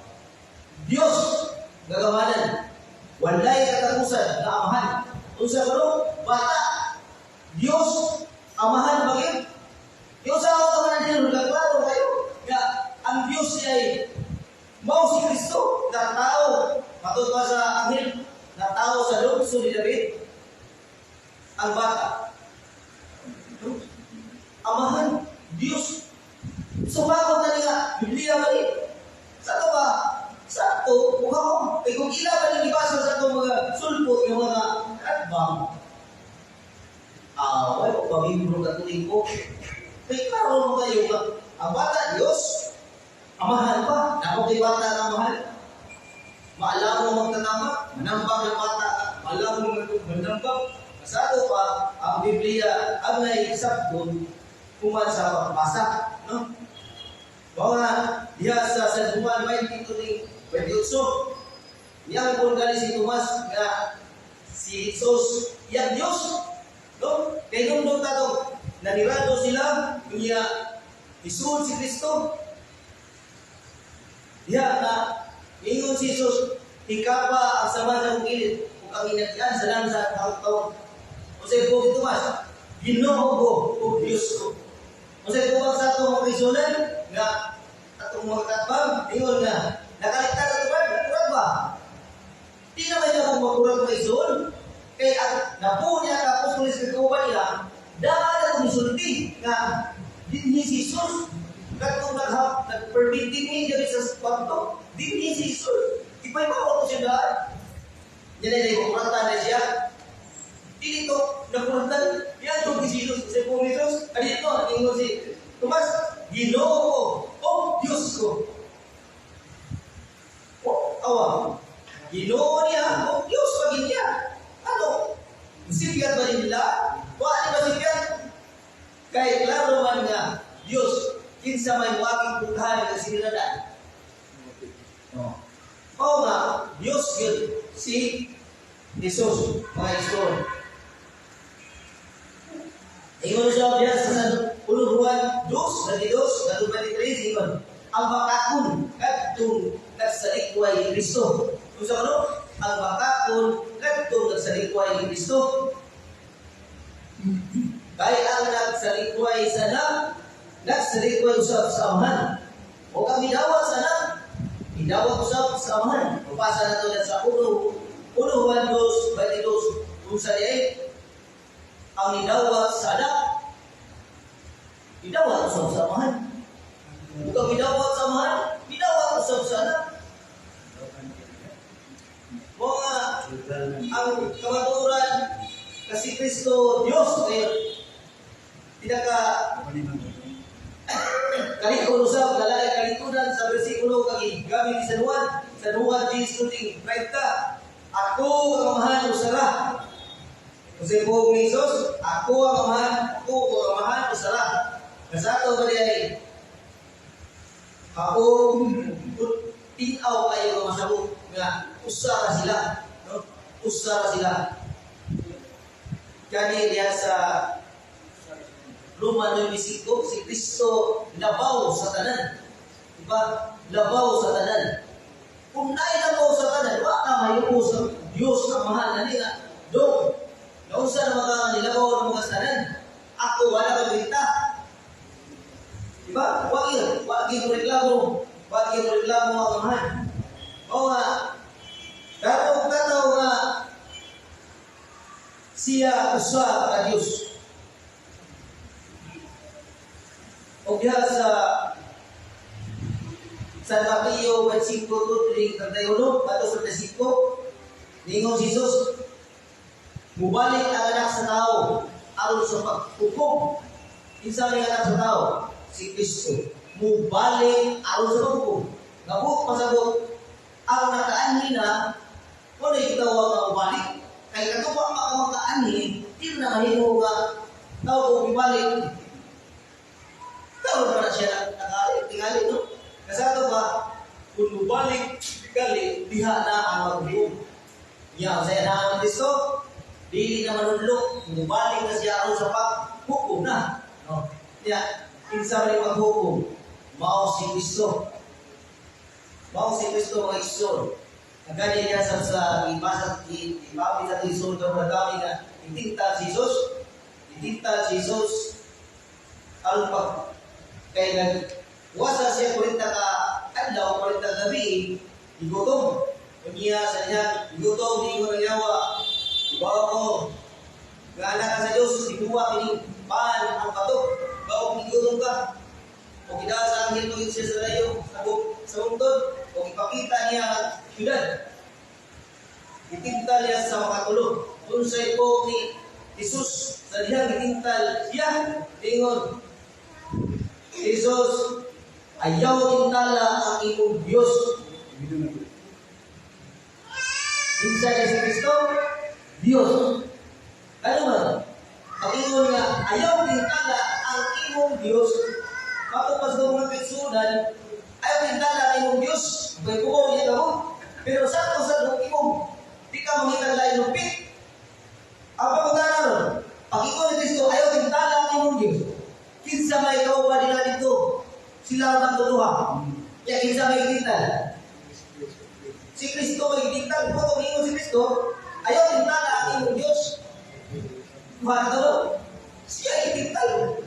Dios gagamanan, walay katapusan na amahan. Unsa karon bata Dios amahan bagay. Yung sa ako man din klaro kayo nga ang Dios siya ay mao si Kristo na tao matod pa sa anghel, na tao sa lungsod ni David ang bata. Amahan Dios. So bakit na nga Biblia man ni? Sa to ba? Sa to, kung ako, kay kung ila ba ning ibasa sa atong mga sulpot ng mga atbang, way ko pamibro Katoliko. Kay klaro mo kayo nga ang bata Dios amahan pa, nako kay bata nga amahan. Maalam mo magtatama, manambang ng bata, maalam mo manambang. Masado pa ang Biblia ang naisabton human sa pagbasa, no? Mga diha sa San Juan 22:28, niyang kung gali si Tomas nga si Jesus iyang Dios, no? Kay nung tato nanirado sila niya isuod si Kristo. Diha na ingon si Jesus, hikapa ang sama sa gilid ug ang inatian sa lansa taon-taon. Unsay buot ni Tomas? Ginoo ko ug Dios ko. Unsay tubag sa atong mga kaisonan nga atong mga katbang ingon nga nakaligtan ato ba? Nakurat ba? Di naman niya kung makurat mga ison. Kay ang nabuo niya ang apostolis kay kauban niya, daan na itong isulti nga dinhi si Jesus. Katong nag-permitting ni diri sa kwarto, dinhi si Jesus. Ipay-mao ko siya daan. Yan ay nakuratan na siya. Dili to nakuratan. Yan itong si Jesus. Sa pong Jesus, ano ito? Ingon si Tomas, Ginoo ko, o Diyos ko. O, awa. Ginoo niya, o Diyos pagin niya. Ano? Masipyat ba nila? Wa ni masipyat? Kay klaro man nga, Diyos, kinsa may muaging putahan nga siniradan. No. O nga, Diyos yun, si Jesus, mga igsoon. Ingon siya diya sa San Uno Juan 2, 22, 23, ingon, ang nagsalikway ni Kristo. Unsa man ang bakakon kadtong nagsalikway ni Kristo? Kay ang nagsalikway sa anak, nagsalikway usab sa Amahan. O kang midawat sa anak, midawat usab sa Amahan. Mapasa na ito sa 1 Juan 2:22, kung sa diay ang midawat sa anak, midawat usab sa Amahan. O kang midawat sa Amahan, midawat usab sa anak. Mo nga ang kamatuoran kasi Kristo Dios kay pinaka kalikon usab lalaki kalitunan sa bersikulo kag gamit ni San Juan, San Juan 10:30, "Ako ang Amahan usara." Kasi po ni Jesus, "Ako ang Amahan, ako ang Amahan usara." Kasato ba diay? Ako tinaw kayo nga masabot nga usara sila, no? Usara sila. Kani diya sa Roma 9:5, si Kristo labaw sa tanan. Diba? Labaw sa tanan. Kung naay labaw sa tanan, wa ka mayuko sa Dios ang mahal na niya. Do, naunsa na mga nilabaw ng mga tanan? Ako wala ka benta. Diba? Wag wag mo reklamo. Wag mo reklamo ang mahal. O nga, katong tanaw nga siya usa ka Dios. O diha sa San Mateo 25:31 ato sa 35, ningon si Jesus, "Mubalik ang anak sa tao aron sa paghukom." Kinsa may anak sa tao? Si Kristo. Mubalik aron sa paghukom. Ngabot pasabot ang nakaanhi na wala gitawag nga mubalik. Kay katuwa ka makaanhi, di na mahimo nga tao kung mubalik. Tao na siya nakali, tingali, no? Kasato ba, kung mubalik, gali, diha na ang maghukom. Niya, saya na ang Kristo, dili na manudlok, mubalik na siya aron sa paghukom na. No? Niya, kinsa man maghukom, mao si Kristo. Mao si Kristo mga igsoon. Ang gani niya sa ibasa, ipapi sa igsoon karon kami nga itintal si Jesus, itintal si Jesus aron pag kay nagwasa siya 40 ka adlaw, 40 gabi, igutom. Unya sa niya, igutom, di ko nagyawa. Ibaw ko, nga anak ka sa Diyos, ikuha kini paan ang bato, bawo igutom ka. O kidala sa anghel maging siya sa layo, sa bungtod, o ipakita niya ang syudad. Itintal niya sa makatulog. Unsay po ni Jesus, sa dihang itintal siya, ingon, Jesus, ayaw tintala ang imong Diyos. Kinsa ni si Kristo? Diyos. Ano man? Pag-ingon nga, ayaw tintala ang imong Diyos, matupas ko mga kaigsunan, ayaw tintala ang imong Diyos, may kumaw niya ka mo. Pero sakto sa imong, di ka mangita lain lupit. Ang pangutana ron, pag-ingon ni Kristo, ayaw tintala ang imong Diyos. Kinsa may kauban nila dito? Sila ang tutuha. Ya, kinsa may tintal? Si Kristo may tintal. Kung kung ingon si Kristo, ayaw tintala ang imong Diyos. Mahal ka? Siya itintal.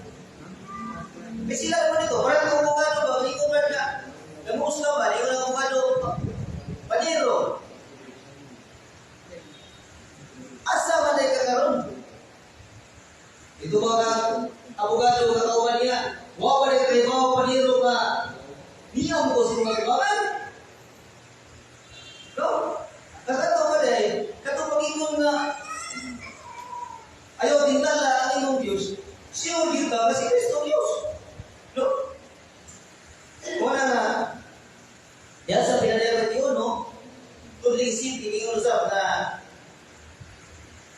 Eh sila naman ito. Parang kung abogado ba? Hindi ko ba na namusta ba? Hindi ko na abogado. Paniro. Asa man ay kakaroon? Ito ba kang abogado kakauban niya? Wa pa rin kayo, wa paniro nga niyong ko sa mga kababan? No? Kakato ba dahil? Kato pag-ingon nga ayaw tintala ang imong Diyos, sure yun ka kasi Kristo Diyos. No? Wala nga, yan sa pinadayag yun, no? Tudling city, ningon usap na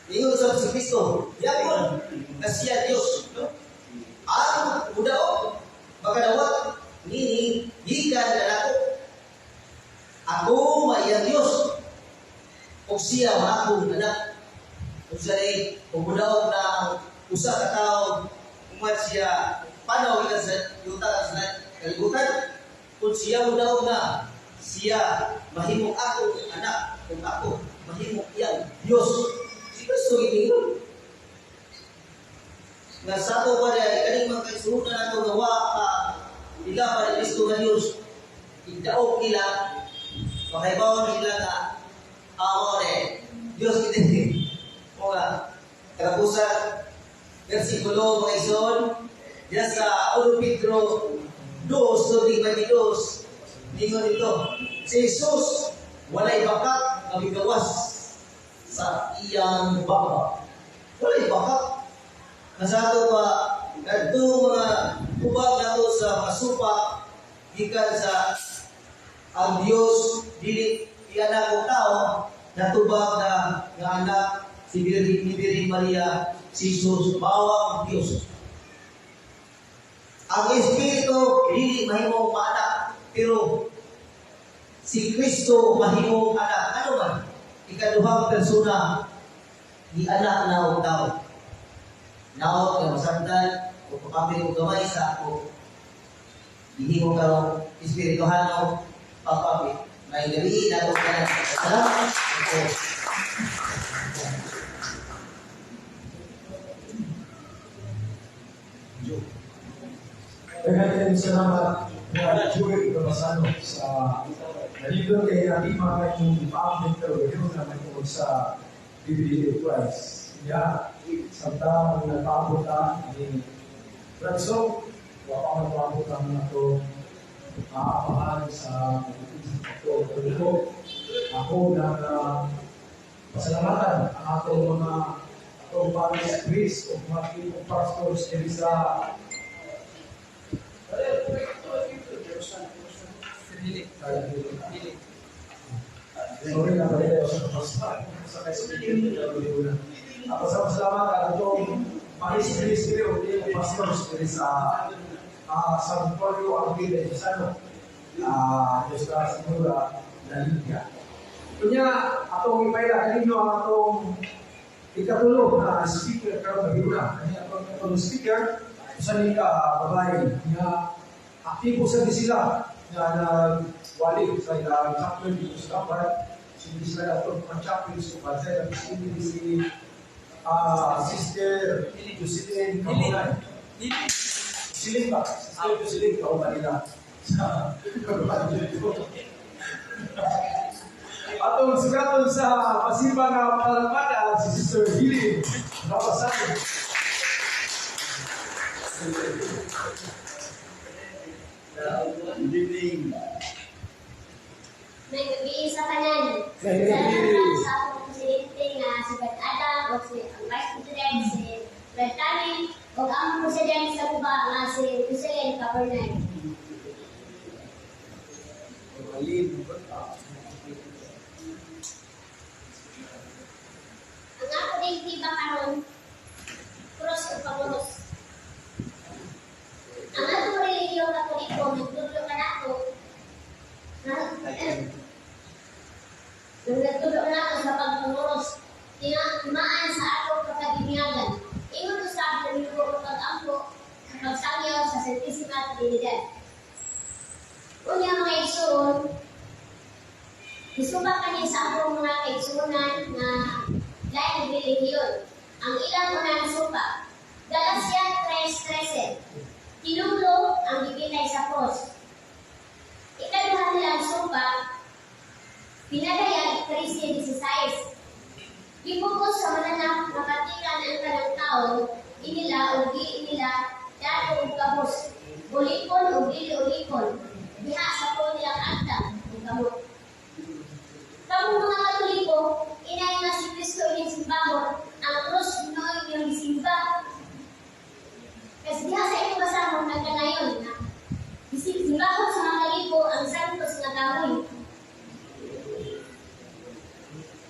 ningon usap si Kristo, yapon na siya Diyos. No? Ang mudaog, makadawat, nini, gikan na nako. Ako maiyang Diyos, o siya maakong anak. Kung sa day, kung mudaog na ang usa ka tawo, umat siya, panaw ikan sa yuta sa kalibutan, kung siya mudaog na, Siya mahimong akong anak ug ako mahimong iyang Dios. Si Kristo giingon. Nga sa ato pa dahil kaning mga kaigsuonan nato nga wa pa ila pa ni Kristo nga Dios. Idaog nila, makahibaw nila nga amo ni Dios kini. O nga katapusan versikulo mga igsoon diya sa 1 Pedro 2:22 ningon dito, si Jesus walay bakat nga migawas sa iyang baba. Walay bakat. Nga sa ato pa kadto mga tubag nato sa mga supa gikan sa ang Dios dili ianak og tao, natubag na nga anak si Birhen ni Birhen Maria, si Jesus bawang Dios. Ang Espiritu dili mahimong maanak, pero si Kristo mahimong anak. Ano man? Ikaduhang persona ni anak na og tao. Naot nga masangdan o pakamit og gamay sa ako. Gihimo karong espirituhano pagpapit. May gabi na ko tanan. Salamat. Ito. Daghan salamat na Joey Gabasano sa nalibro kay Natima kay yung paamit pero yun na may tungkol sa Biblia of Christ. Ya, samtang nagpaabot ta ni Franso, wa pa magpaabot ang mga itong aapahan sa pagtuo. Ako na pasalamatan ang atong mga atong parish priest o mga pastors diri sa Sorry na balik tayo sa kapaspa. Sa kay Ako sa pasalamat ang atong parish priest diri o diri pastors diri sa San Antonio Arvide Sano, Nuestra Señora La Limpia. Kunya atong ipaila kaninyo ang atong ikatulo na speaker karon gabi na. Kani atong ikatulo speaker usa ni ka babae nga aktibo sa sila nga nagwali sa ilang chapter dito sa Kampay. Sige sila atong mga chapter sa Kampay. Sige si Sister Jocelyn Kamunay. Jocelyn ba? Sister Jocelyn Kamunay nila sa atong sugaton sa pasiba nga palangkada si Sister Helen Rapasano. Good evening. May gabi sa tanan. May gabi. Salamat sa akong presidente nga si Brad Adam o si ang Vice President si Brad Tami o ang president sa Cuba nga si Jocelyn Cabernay. Ang ako ding tiba karon, cross o panguros. Ang atong relihiyon Katoliko nagtudlo kanato nagtudlo kanato sa pagpanguros timaan sa atong kakadinyagan. Ingon usab namigo og pag-ampo sa pagsangyaw sa Santissima Trinidad. Unya mga igsoon, isuba kani sa atong mga kaigsuonan nga laing relihiyon. Ang ilang unang supa, Galacia 3:13, tinulo ang gipinay sa cross. Ikaduha nilang supa, Pinadayag 13:16, gipugos sa mananap makatikan ang kanang taon, inila o di inila, dato og kabos, ulipon o dili ulipon, diha sa po nilang agda og kamot. Kamong mga Katoliko, inay nga si Kristo inyong simbahon, ang krus Ginoo inyong gisimba. Kasi diha sa inyong basahon nagkanayon na simbahon sa mga kalipo ang santos nga kahoy.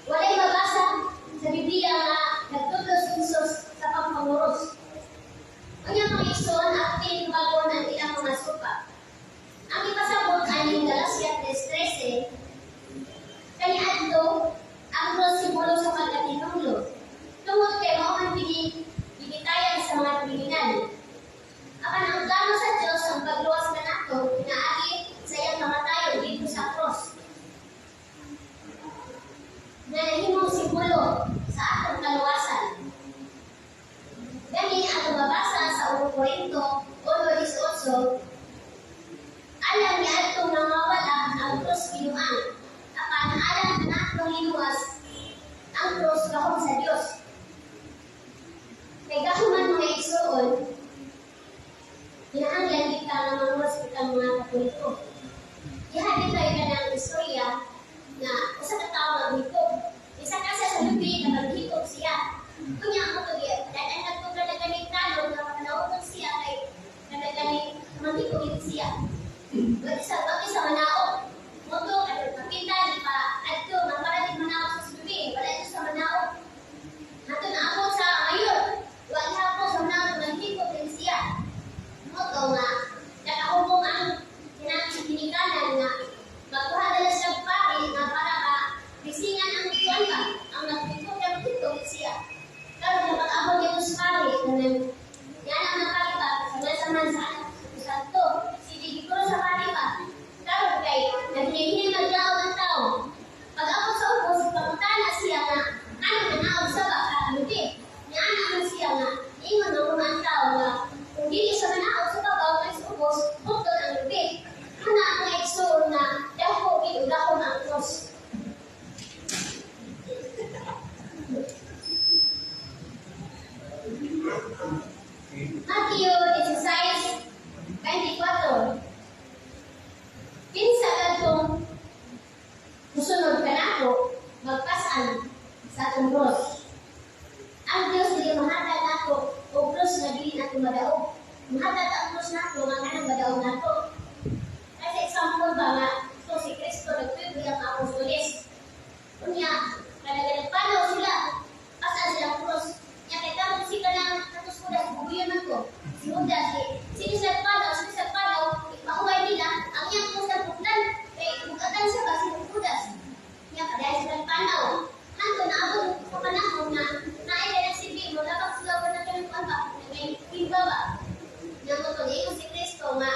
Walay mabasa sa Biblia nga nagtudlo si Jesus sa pagpanguros. Unya mga igsoon, ating bagon ang ilang mga suka. nga nahimong simbolo sa atong kaluwasan. Gani atong mabasa sa 1 Korinto 1:18, alang niadtong nangawala ang krus binuang, apan alang kanatong giluwas ang krus gahom sa Dios. Kay gahuman mga igsoon, kinahanglan kita nga manguros kita mga Katoliko. Diha dito ay kanang istorya nga usa ka tawo nga maghikog. Isa ka siya sa lubi na maghikog siya. Kunya mo to dad-an ko kana ganing talon nga makanauton siya kay kana ganing maghikog siya. Wag isa manaog. Moto kadtong kapitan pa adto nga para di manaog sa lubi, wala ito sa manaog. Ato na ako sa mayor, wa gihapon sa manaog maghikog din siya. Moto nga nakahubong ang ginikanan nga magkuha na siya pari nga para ka bisingan ang kuan ba ang nagpikog na magpikog siya. Karon nga pag-abot dito sa pari kanang yana ang pari ba sa man sa anak sa Santo sige gikuro sa pari ba. Karon kay naghinay maglaog ang tao. Pag-abot sa ubos pangutana siya nga ano nanaog sa ba ka lubi. Niana man siya nga ingon na ang tao nga kung dili sa manaog sa babaw kay sa ubos bukod ang lubi. Ana ang igsoon na dako gid gahom ang krus. Mateo 16:24. Kinsa kadtong musunod kanako magpas-an sa atong krus. Ang Dios dili mahatag nato og krus nga dili nato madaog. Mahatag ang krus nato nga kanang madaog nato. Kasi example ba nga ito si Kristo nagtuyo ang apostoles. Unya kada nagpanaw sila pasan sila krus. Nya kay karon si kanang katus Judas buguyon man ko. Si Judas sino sa panaw, sino sa panaw ipahuway nila ang iyang krus na putlan kay bugatan siya ba si Judas. Nya kada sila panaw. Hanto naabot sa panahon nga naay kay nagsibi mo labak sila ko na kanang kuan ba may timba ba. Nya mo to niingon si Kristo nga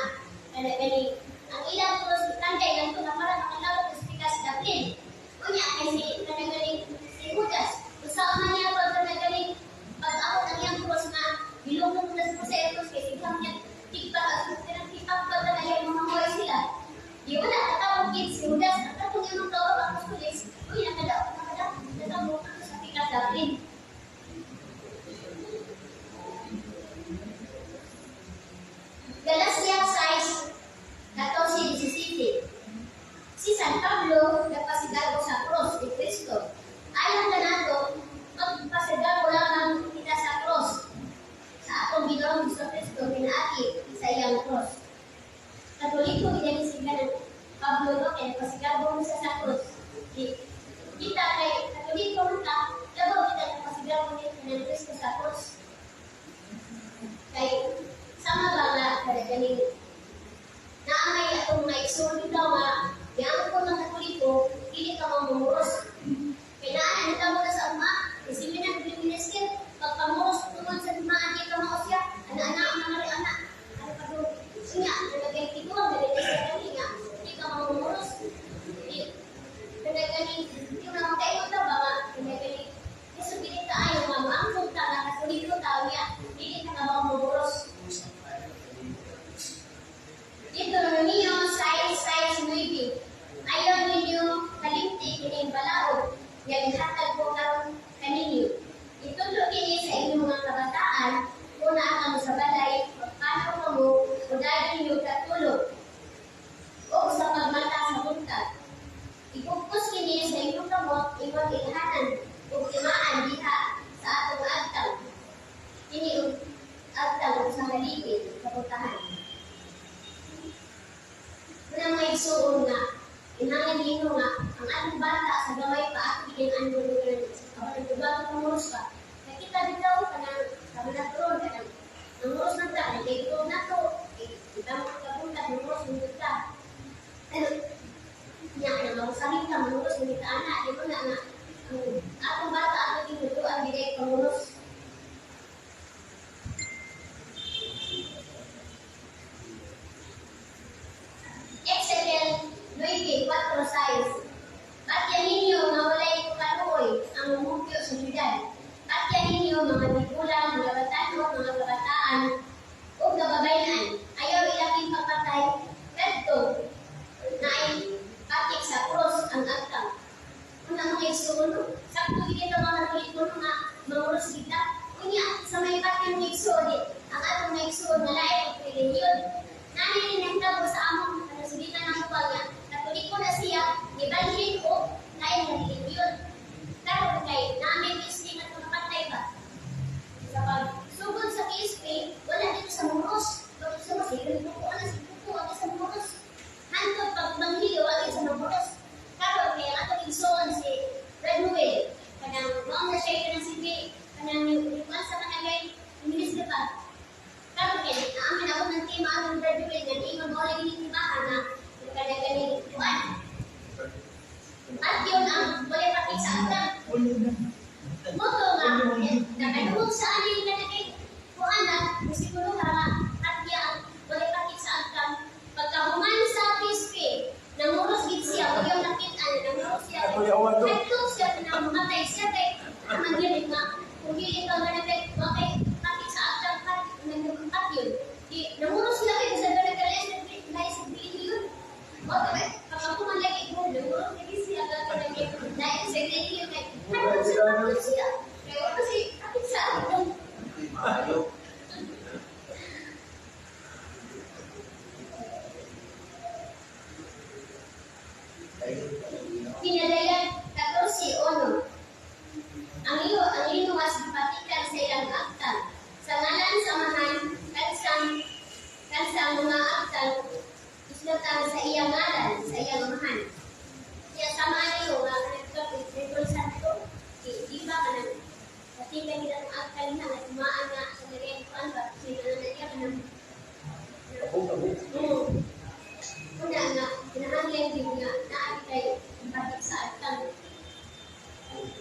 kada gani ang ilang krus itanday ganito na para nakalawat sa pikas daplin. Unya kay si kanagaling si Judas usa man niya pag kanagaling pag-abot ang iyang krus nga bilong na sa sa krus kay sighang niya tigpa at tigpa pa na yung mga huway sila. Di wala katawag gid si Judas ang katong imong tawag ang apostoles. Uy nakadaot nakadaot natawag sa pikas daplin. Galacia 6:14-17. Si San Pablo nagpasigago sa cross ni Kristo. Ayon kanato, magpasigago lamang kita sa cross sa atong Ginoong Hesus Kristo pinaagi sa iyang cross. Katoliko gid si San Pablo no kay nagpasigago siya sa cross. Kita kay Katoliko man ta, labaw kita nagpasigago ni Kristo sa cross. Kay sama ba nga kada ganing naamay atong mga igsoon bitaw nga giangkon ng Katoliko dili ka mamumuros. Kay naa nitamo na sa ugma, isipin na minister pagpamuros tungod sa ugma di ka mausya, ana-ana ang mga ana. Ano pa do? Siya nagay tiguang dili sa kani nga di ka mamumuros. Kada ganing yung mga kaingon ta ba nga kada ganing isip dili ta ayo nga moangkon ta nga Katoliko ta niya dili ka mamumuros. Deuteronomio 6:6-9. Ayaw ninyo kalimti kining balaod nga gihatag ko karon kaninyo. Itudlo kini sa inyong mga kabataan kung naa kamo sa balay, pagpanaw kamo o dayon ninyo katulog o sa pagmata sa buntag. Igugpos kini sa inyong kamot ingon ilhanan ug timaan diha sa atong agtang. Kini og agtang ug sa haligi sa putahan. Unang mga igsoon nga, inangan nino nga, ang atong bata sa gamay pa at bigyan ang lugar kapag nagbago pangurus pa. Nakita bitaw kanang kabanaturon kanang nanguros man ta, nagkaigtong na to, kita mo kabuntag, nanguros mo ta. Nya, kanang magusahin ka, manguros mo kita ana, di mo na nga, ang atong bata at tinutuan biday panguros. Ezekiel 9:4-6. Batya ninyo nga walay kaluoy atong igsoon. Sakto gid ito mga Katoliko nga manguros kita. Unya sa may patin ng igsoon, ang atong igsoon nga lain og relihiyon. Nani ni nahitabo sa among kanasugitan ng kuwan nga Katoliko na siya, gibalhin og lain nga relihiyon. Karon kay namin PSP nga napatay ba? Sa pagsugod sa PSP, wala dito sa Moros. Dito sa Moros, ko na si Kuko ang sa Moros. Hantod pag manghiliw ang sa Moros. Karon kay ang atong igsoon si Brad Noel, kanang mao na siya kanang sige, kanang ikuan sa kanang ministry pa. Karon kay naamin ako ng tema ang Brad Noel nga niingon mao lagi ni timahan na kanang ganing kuan. At yun ang wala pati sa agam. Moto nga, nakaduhog sa aning kanang kuan na siguro nga at ya ang wala pati sa agam. Pagkahuman sa PSP, nanguros gid siya, wag yung nakita na nanguros siya. Nagto siya na mamatay siya kay mangilit nga kung dili ka nga nagay wa kay pati sa agam kat nagkat yun. Di nanguros sila kay sa nagkalayas naglayas sa yun. Mo kay pagkahuman lagi ko nanguros lagi siya ka kanang lain sa relihiyon kay hantod siya hantod siya. Kay wala si kapit sa agam. Pinadayan 14:1. Ang iyo ang linuwas gipatikan sa ilang agtang. Sa ngalan sa Amahan kag sa mga agtang isulatan sa iyang ngalan sa iyang amahan. Siya sama niyo nga nagkapit Santo di ba kanang patikan nila ang agtang niya nga tumaan nga sa diri kuan ba sila na niya kanang una nga kinahanglan din nga naa kay patik sa agtang.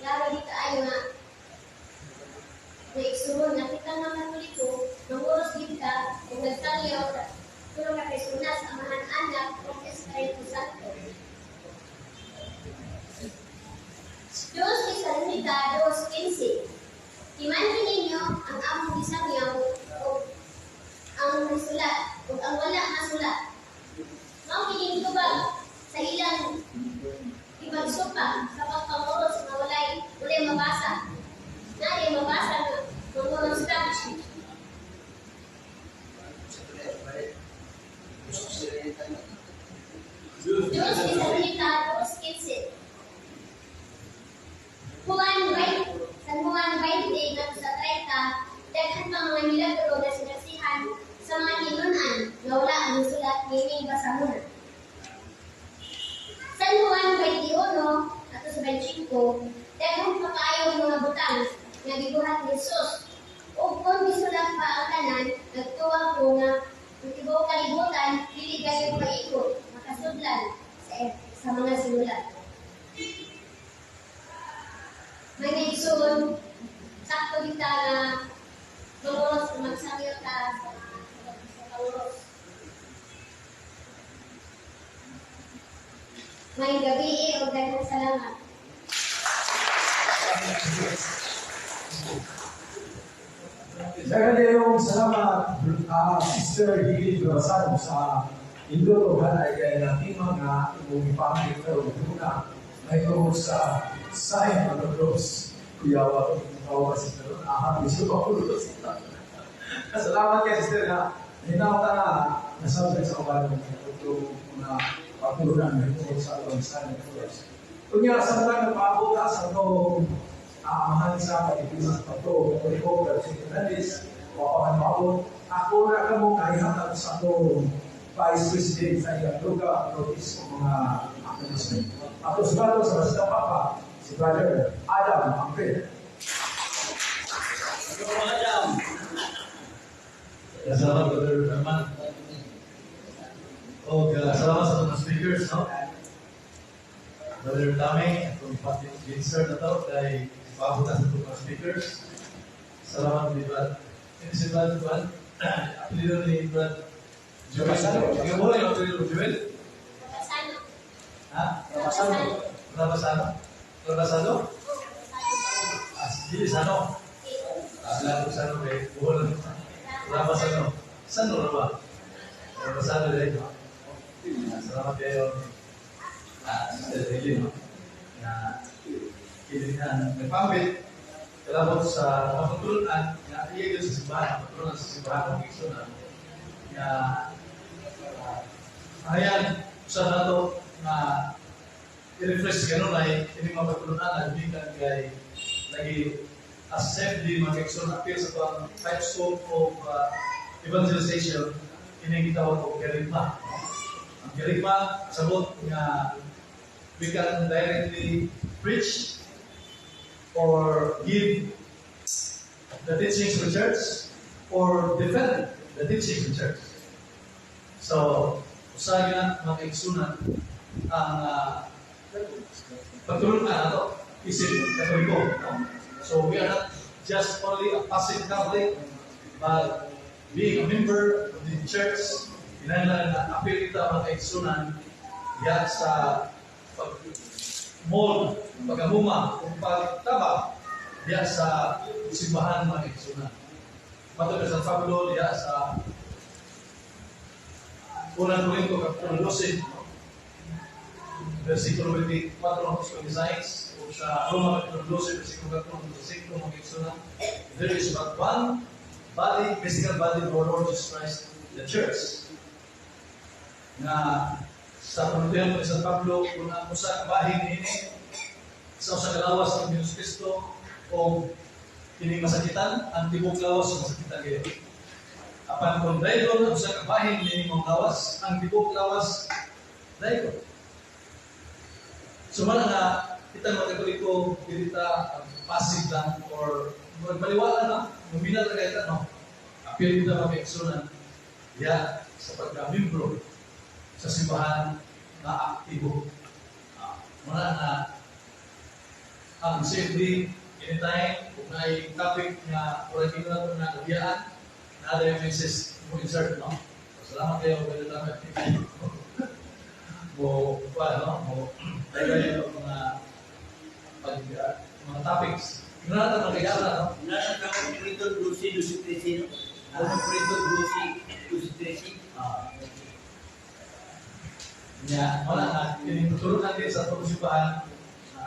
Laro di kaayo nga naigsuon nga kita nga Katoliko, manguros gid ka ug nagtangyaw tulo ka persona sa Amahan, Anak ug Espiritu Santo. 2 Tesalonica 2:15. Timanhin ninyo ang among gisangyaw ug ang nasulat ug ang wala masulat. Mao kining tubag sa ilang ipagsupa sa pagpanguros nga walay mabasa. Naay mabasa nga manguros ka. 2 Tesalonica 2:15. Juan 20, San Juan 20 ngadto sa 30, daghan pa mga milagro na sinaksihan sa mga tinun-an nga wala ang misulat niining basahona. San Juan 21 ato sa 25, daghan pa kaayo mga butang nga gibuhat ni Jesus. Ug kon gisulat pa ang tanan, nagtuwa ko nga ang tibuok kalibutan dili gayud maigo makasudlan sa mga sinulat. Mga igsoon, sakto kita nga manguros magsangyo ta sa panguros. May gabi og daghang salamat. Daghang salamat Sister Higil Rosano sa Indo hanay kay na tema nga imong ipamit karon una may tungod sa sign of the cross. Kuyawa ko sister aham gusto ko. Salamat kay sister na hinawta na nasabay sa kabayan ng mga patuloy na tungod sa sign of the cross. Unya sa mga nagpaabot sa atong amahan sa pagiging sa pagtuo Katoliko pero si Fernandez o ang maabot ako na kamo kaihatag sa atong Vice President sa iyang lugar notice o mga announcement. Ato sa bato sa Basta Papa si Brother Adam Ampel. Salamat Brother Herman. O salamat sa mga speakers, no? Brother Tame, atong pati-insert na to kay paabot na sa itong mga speakers. Salamat ni Brad. Ini si Brad Brad. Apelido ni Brad Joel. Ikaw mo yung apelido Joel? Rabasano. Ha? Rabasano. Rabasano? Rabasano? Ah, dili Sano. Ah, Sano kay Buhol. Rabasano. Sano ba? Rabasano din. Salamat kayo. Sister Helen, no? Na Kini nagpambit kalabot sa pagtulunan nga iya gyud sa simbahan, pagtulunan sa simbahan ng igsunan nga ayan sa nato nga i-refresh kanunay kini mga pagtulunan na gikan kay lagi as CFD mga kaigsoon, appeal sa pang five scope of evangelization, kini gitawag og kerigma. Ang kerigma sabot nga we can directly preach or give the teachings of the church or defend the teachings of the church. So, usahay na mga kaigsunan ang pagtulunan nato isip Katoliko. No? So we are not just only a passive Catholic, but being a member of the church, kinahanglan na apil kita mga kaigsunan diha sa pag mold, pag-amuma, o pagtabak diha sa simbahan mga kaigsunan. Matod sa San Pablo diha sa Unang Korinto Kapitulo 12, versikulo 24 hangtod 26, o sa Roma Kapitulo 12, versikulo 4 hangtod 5 mga kaigsunan, there is but one body, physical body of our Lord Jesus Christ, the church. Nga sa panultihan ni San Pablo, kung ang usa ka bahin niini sa usa ka lawas ni Jesus Kristo o kini masakitan, ang tibok lawas masakitan kayo. Apan kung dayon ang usa ka bahin niini mong lawas, ang tibok lawas dayon. So mao nga kita mga Katoliko dili ta passive lang or magbaliwala na, nominal ra kay ta, no. Apil kita mga kaigsunan diha sa pagka-membro sa simbahan na aktibo. Mao na ang CFD anytime kung naay topic nga wala kini na na nabiyaan na yung message mo insert, no. So, salamat kayo ganito lang mo pa, no, mo tayo yung mga pag mga topics. Yung natin mga kaigsunan, no. Nasa kang Korinto 12, 12, 13, no? Ano Korinto 12, 12, 13? Ah. Nya, wala na, tinuturo natin sa atong simbahan,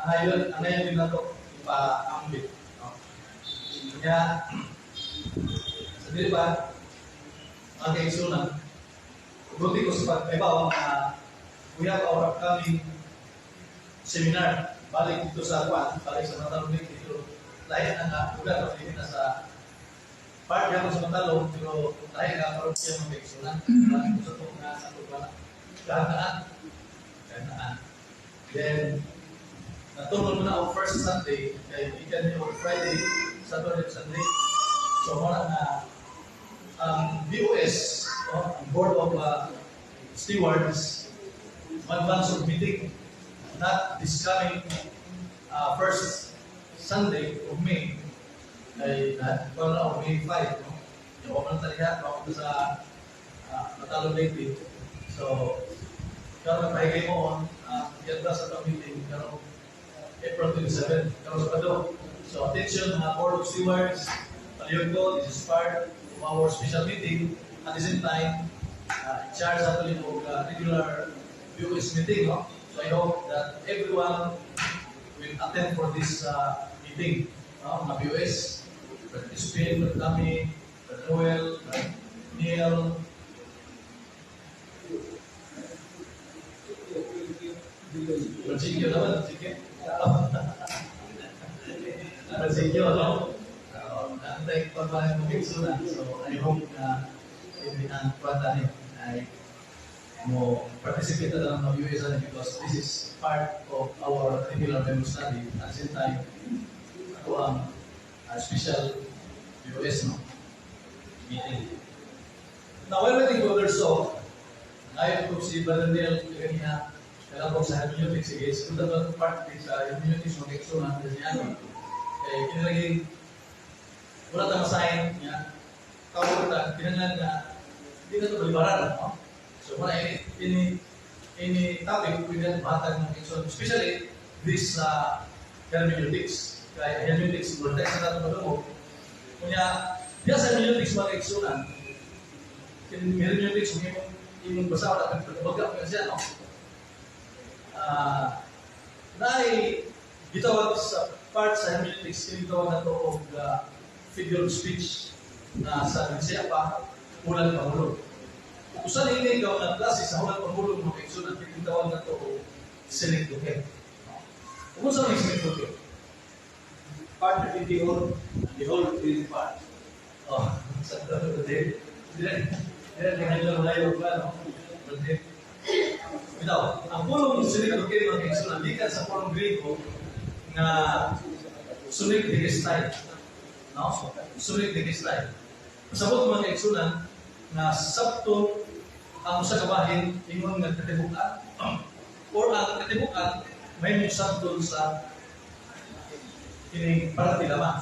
ayon, angayon din nato ipaambit. No? Nya, sa dili pa, mga kaigsunan, buti ko sa pagkaibaw na we have our upcoming seminar. Balik dito sa Kwan, balik sa Matalom Leyte, pero lahi na nga lugar, no? Na sa part yan sa Matalom, pero lahi nga parokya mga kaigsunan. Balik ko sa itong nga sa itong kahanaan. Kahanaan. Then, natulog mo na ang first Sunday, kay ikan niyo Friday, Saturday, Sunday. So, mao na ang BOS, no, ang Board of Stewards, advance of meeting, not this coming first Sunday of May, ay na of May 5, no? Yung man talaga, ako sa Matalom Leyte. So, karon nagpahigay mo on, i-advance sa itong meeting, karon April 27, karon sa Sabado. So, attention mga Board of Stewards, palihog ko, this is part of our special meeting. At the same time, in charge actually of regular BOS meeting. No? So I hope that everyone will attend for this meeting. No? Mga BOS, Brad Crispin, Brad Dami, Brad Noel, Brad Neil, Brad Sikyo naman, Sikyo. Brad Sikyo, no? Naantay pa ba yung na. So I hope na hindi ang kwanta ni ay mo participate na lang ng US because this is part of our regular Bible study. At the same time, ako ang special BOS, no, meeting. Now, while waiting for others, so, ngayon ko si Brother Neil, kanina, kailangan ko sa hermeneutics, sige, sundan ba itong part din sa hermeneutics, mga kaigsunan, kasi niya, kaya kinalagi, wala tayong masign niya, tawag ta, kinahanglan na, hindi na ito balibaran, no? So, wala any topic, pwede natin mahatag ng kaigsunan, especially this hermeneutics. Kaya hermeneutics, more text na natin madungog. Kunya, diya sa hermeneutics mga kaigsunan, in hermeneutics, kung imong basa, wala kang pagbaga ko siya, no? Naay Gitawag sa part sa hermeneutics, kini tawag nato og figure of speech na sa Bisaya pa, hulag pangulog. Kung usa ini ikaw nga klase sa hulag pangulog, mga kaigsunan, gitawag nato og synecdoche. Kung unsa may synecdoche? Part in the whole, and the whole in part. Oh, sa hindi. Hindi hindi na layo ba, no? Hindi. Bitaw, ang pulong synecdoche, mga kaigsunan, gikan sa pulong Grego nga sunekdokestai. No? Sunekdokestai. Pasabot, mga kaigsunan, nga sabto ang usa ka bahin ingon nga katibukan or ang katibukan may sabton sa kining parte lamang.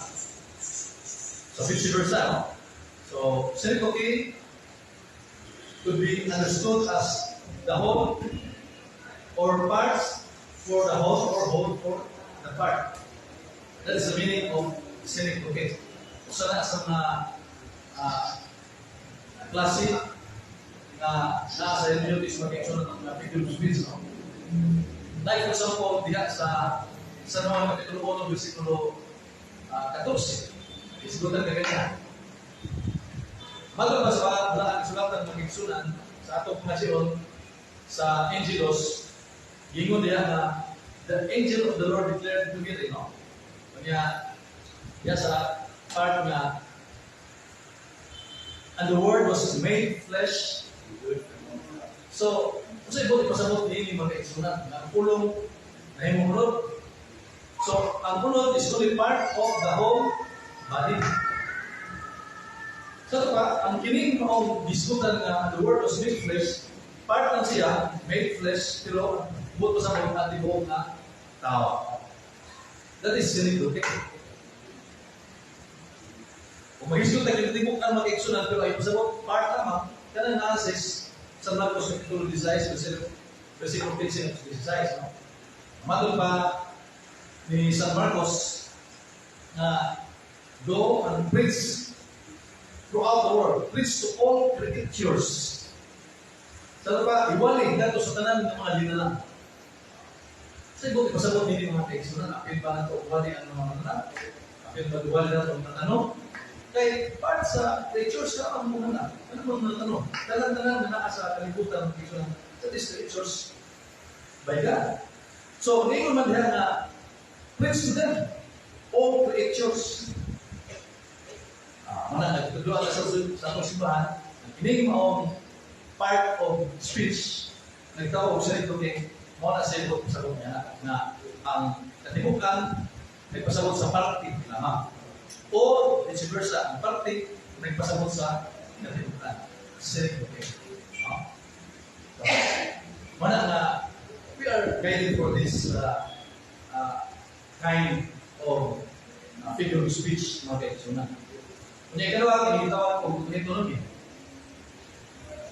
So vice versa, no? So synecdoche could be understood as the whole or parts for the whole or whole for the part. That is the meaning of synecdoche. Usa na sa mga klase na naa sa hermeneutics, mga kaigsunan, ng mga figure of speech, no? Like for example, diha sa San Juan Kapitulo 1, versikulo 14. Isgutan ka ganyan. Matod ba sa balaan sulatan, mga kaigsunan, sa atong pangasiyon sa Angelos, gingon diha nga the angel of the Lord declared to Mary, no? Kanya, diha sa part nga "And the Word was made flesh." So, kung sa ibot ipasabot niini, mga kaigsunan, nga ang pulong nahimong unod. So, ang unod is only part of the whole body. Sa ito pa, ang kining maong gisgutan nga "the Word was made flesh", part lang siya, made flesh, pero buot pa sa mga tibuok nga tao. That is synecdoche. Kung mahisgot na kinatibuk ang mga kaigsunan, pero ay pasabot, part lamang, kanang naa sa San Marcos Kapitulo 16, versikulo 15 at 16. No? Matod pa ni San Marcos na "Go and preach throughout the world, preach to all creatures." Sa pa, iwali ngadto sa tanan ng mga linalang. Sa ibot ipasabot nini, mga kaigsunan, apil ba nato wali ang mga tanan? Apil ba wali nato ang tanong? Kay part sa creatures ka ang mga na. Ano bang mga tanong? Tanan-tanan na naa sa kalibutan, mga kaigsunan, that is creatures by God. So, ngayon man diha nga preach to them, all creatures. Mana nagtudloan na sa atong simbahan, ang kining maong part of speech, nagtawag sa ito kay mao na sa ibot pasabot niya na ang katibukan nagpasabot sa parte lamang. O vice versa, ang parte nagpasabot sa katibukan. Synecdoche. No? So, mana nga we are guided for this kind of figure of speech, mga kaigsunan. Kunya ikalawa, kinitawag og metonymy.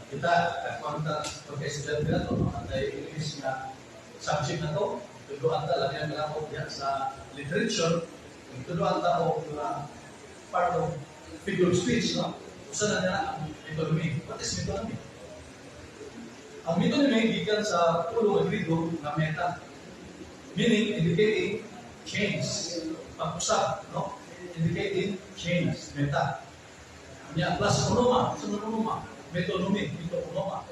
Kita, pagka pagka-estudyante na to, no, at English nga subject na to, tuduan ta lang yan ako diyan sa literature, tuduan ta og part of figure of speech, no? Usa na niya ang metonymy. What is metonymy? Ang metonymy gikan sa pulong nga Griego nga meta, meaning indicating change, pag-usab, no? Indicating change, meta. Nya plus onoma, sa onoma, metonymy, ito onoma.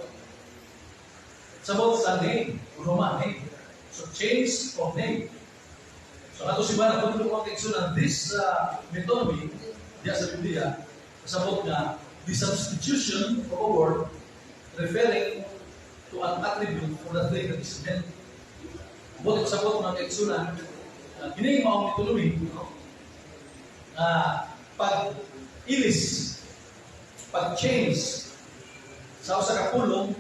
Sabot sa name, onoma, name. So change of name. So ato si Bana, kung tulong ang kaigsunan, this metonymy, diya sa Biblia, sabot nga, the substitution of a word referring to an attribute for the thing that is meant. Buot sabot, mga kaigsunan, kini maong metonymy, no? Na pag ilis, pag change sa usa ka pulong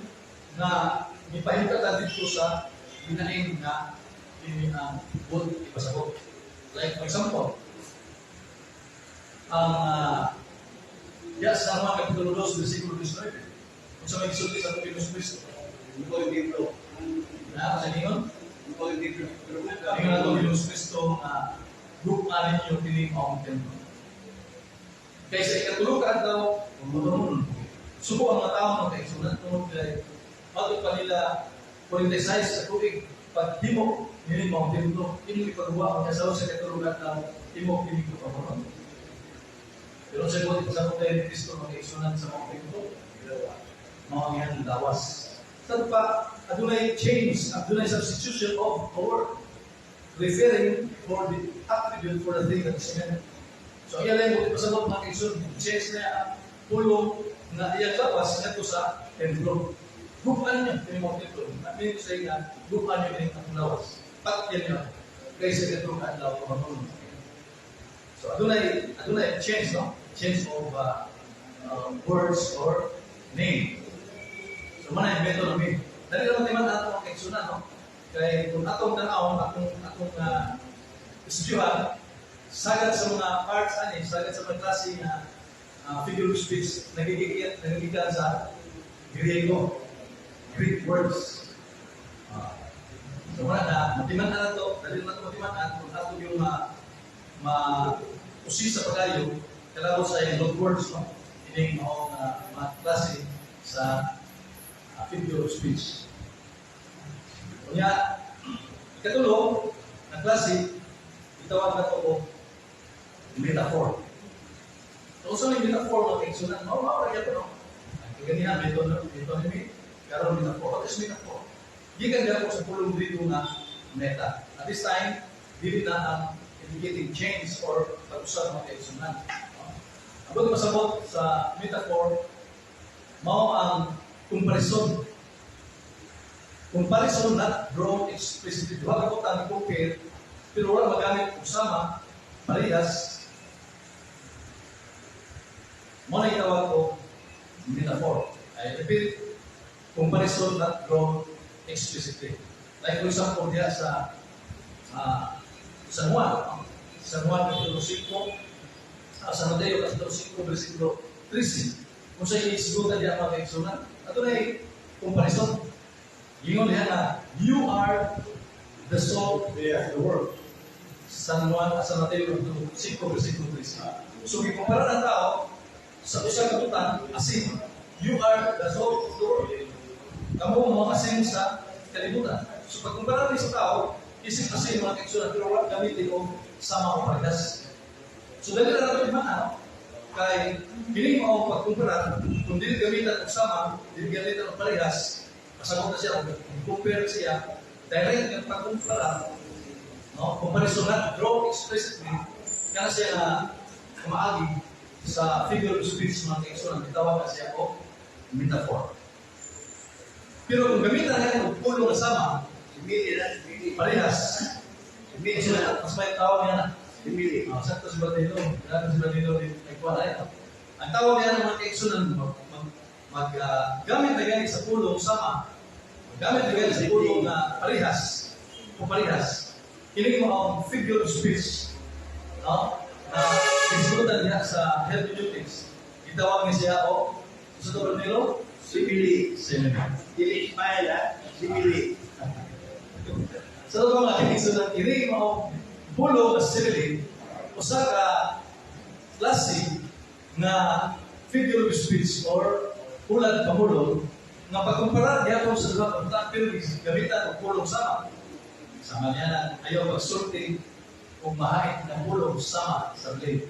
na gipahimtatan didto sa ginain nga kini ang buot ipasabot. Like for example, ang ya sa mga Kapitulo 2, versikulo 19, kung sa may gisulti sa atong Ginoong Kristo. Ikaw yung libro. Na sa ningon, Ikaw yung libro. Ingon ato Ginoong Kristo nga gugma ninyo kini maong templo. Kay sa ikatulo ka adlaw, mabanon. Subo ang mga tao, mga kaigsunan, tungod kay matod pa nila 46 sa tuig paghimo. Ini mao templo, ini ipagawa niya sa sa katulungan ng imo kini ko pamoron. Pero sa buti pasabot tayo ni Kristo mga kaigsunan sa mga templo, mao ang iyang lawas. Sa pa, adunay change, adunay substitution of the word, referring for the attribute for the thing that is meant. So, iya lang buti pasabot, mga kaigsunan, change na ang pulong na iyang lawas ngadto sa templo. Gupan niyo kini mo templo. Namin ko sa inyo, gupan niyo kini atong lawas. Patyan niyo. Kaysa katong adlaw pamatulong. So adunay change, no? Change of words or name. So man ay metonymy. Dali lang timan ato ang kaigsunan, no? Kay kung atong tan-awon, atong estudyuhan, sagad sa mga parts ani, sagad sa mga klase nga figure of speech, nagigikan sa Griego, Greek words. So wala na, matiman na to, dali na ito matiman kung ato yung ma usisa pagayo, kalabot sa iyang load words, no? Ining maong mga klase sa figure of speech. Unya, ikatulo, ang klase, itawag na ito og metaphor. So, unsa may metaphor, mga kaigsunan? Mao mao ra gyud, no? Ang kaganihan, metonymy, karon metaphor. What is metaphor? Gikan gyud sa pulong Griego nga meta. At this time, dili na ang indicating change or pag-usab, mga kaigsunan. No? Ang buti masabot sa metaphor, mao ang comparison. Comparison not drawn explicitly. Duha ka butang i-compare, pero wala magamit og sama, parehas. Mo na itawag og metaphor. I repeat, comparison not drawn explicitly. Like for example, diya sa San Juan, no? San Juan Kapitulo 5, San Mateo Kapitulo 5, versikulo 13. Kung sa isgutan diya, mga kaigsunan, ato na comparison. Ingon diya na, "You are the salt of the world." San Juan, San Mateo Kapitulo 5, versikulo 13. So, gikumpara ng tao sa usa ka butang, asin. "You are the salt of the world." Kamo mo asin sa kalibutan. So, pagkumpara ni sa tao, isip asin, mga kaigsunan, pero wala gamitin og sama o parehas. So, dali na natin ano, kay kini mao pagkumpara, kung dili gamitan og sama, dili gamitan og parehas, pasabot na siya, og compare siya, direct nga pagkumpara, no? Comparison not draw explicitly, kana siya na kumaagi sa figure of speech, mga kaigsunan, gitawag na siya og metaphor. Pero kung gamitan natin og pulong nga sama, Simili na, simili. Parehas, Simili mas, na. Mas may tawag niya na. Simili. Ah, sakto si Batilo. Grabe si Batilo, nagkuha na ito. Ang tawag niya ng mga kaigsunan, mag gamit na gani sa pulong sama, gamit na gani sa pulong na parehas, o parehas. Kini mo ang figure of speech, no? Na isgutan niya sa hermeneutics. Gitawag niya siya o sa to, Batilo? Simili. Simile. Dili smile ha. Simili. Sa ito mga kaigsunan, kini mo pulong na simile, usa ka klase nga figure of speech or ulad pamulong nga pagkumpara gyapon sa duha ka butang pero gamitan og pulong sama. Sama niya na ayaw pagsulti og mahain nga pulong sama sa blade.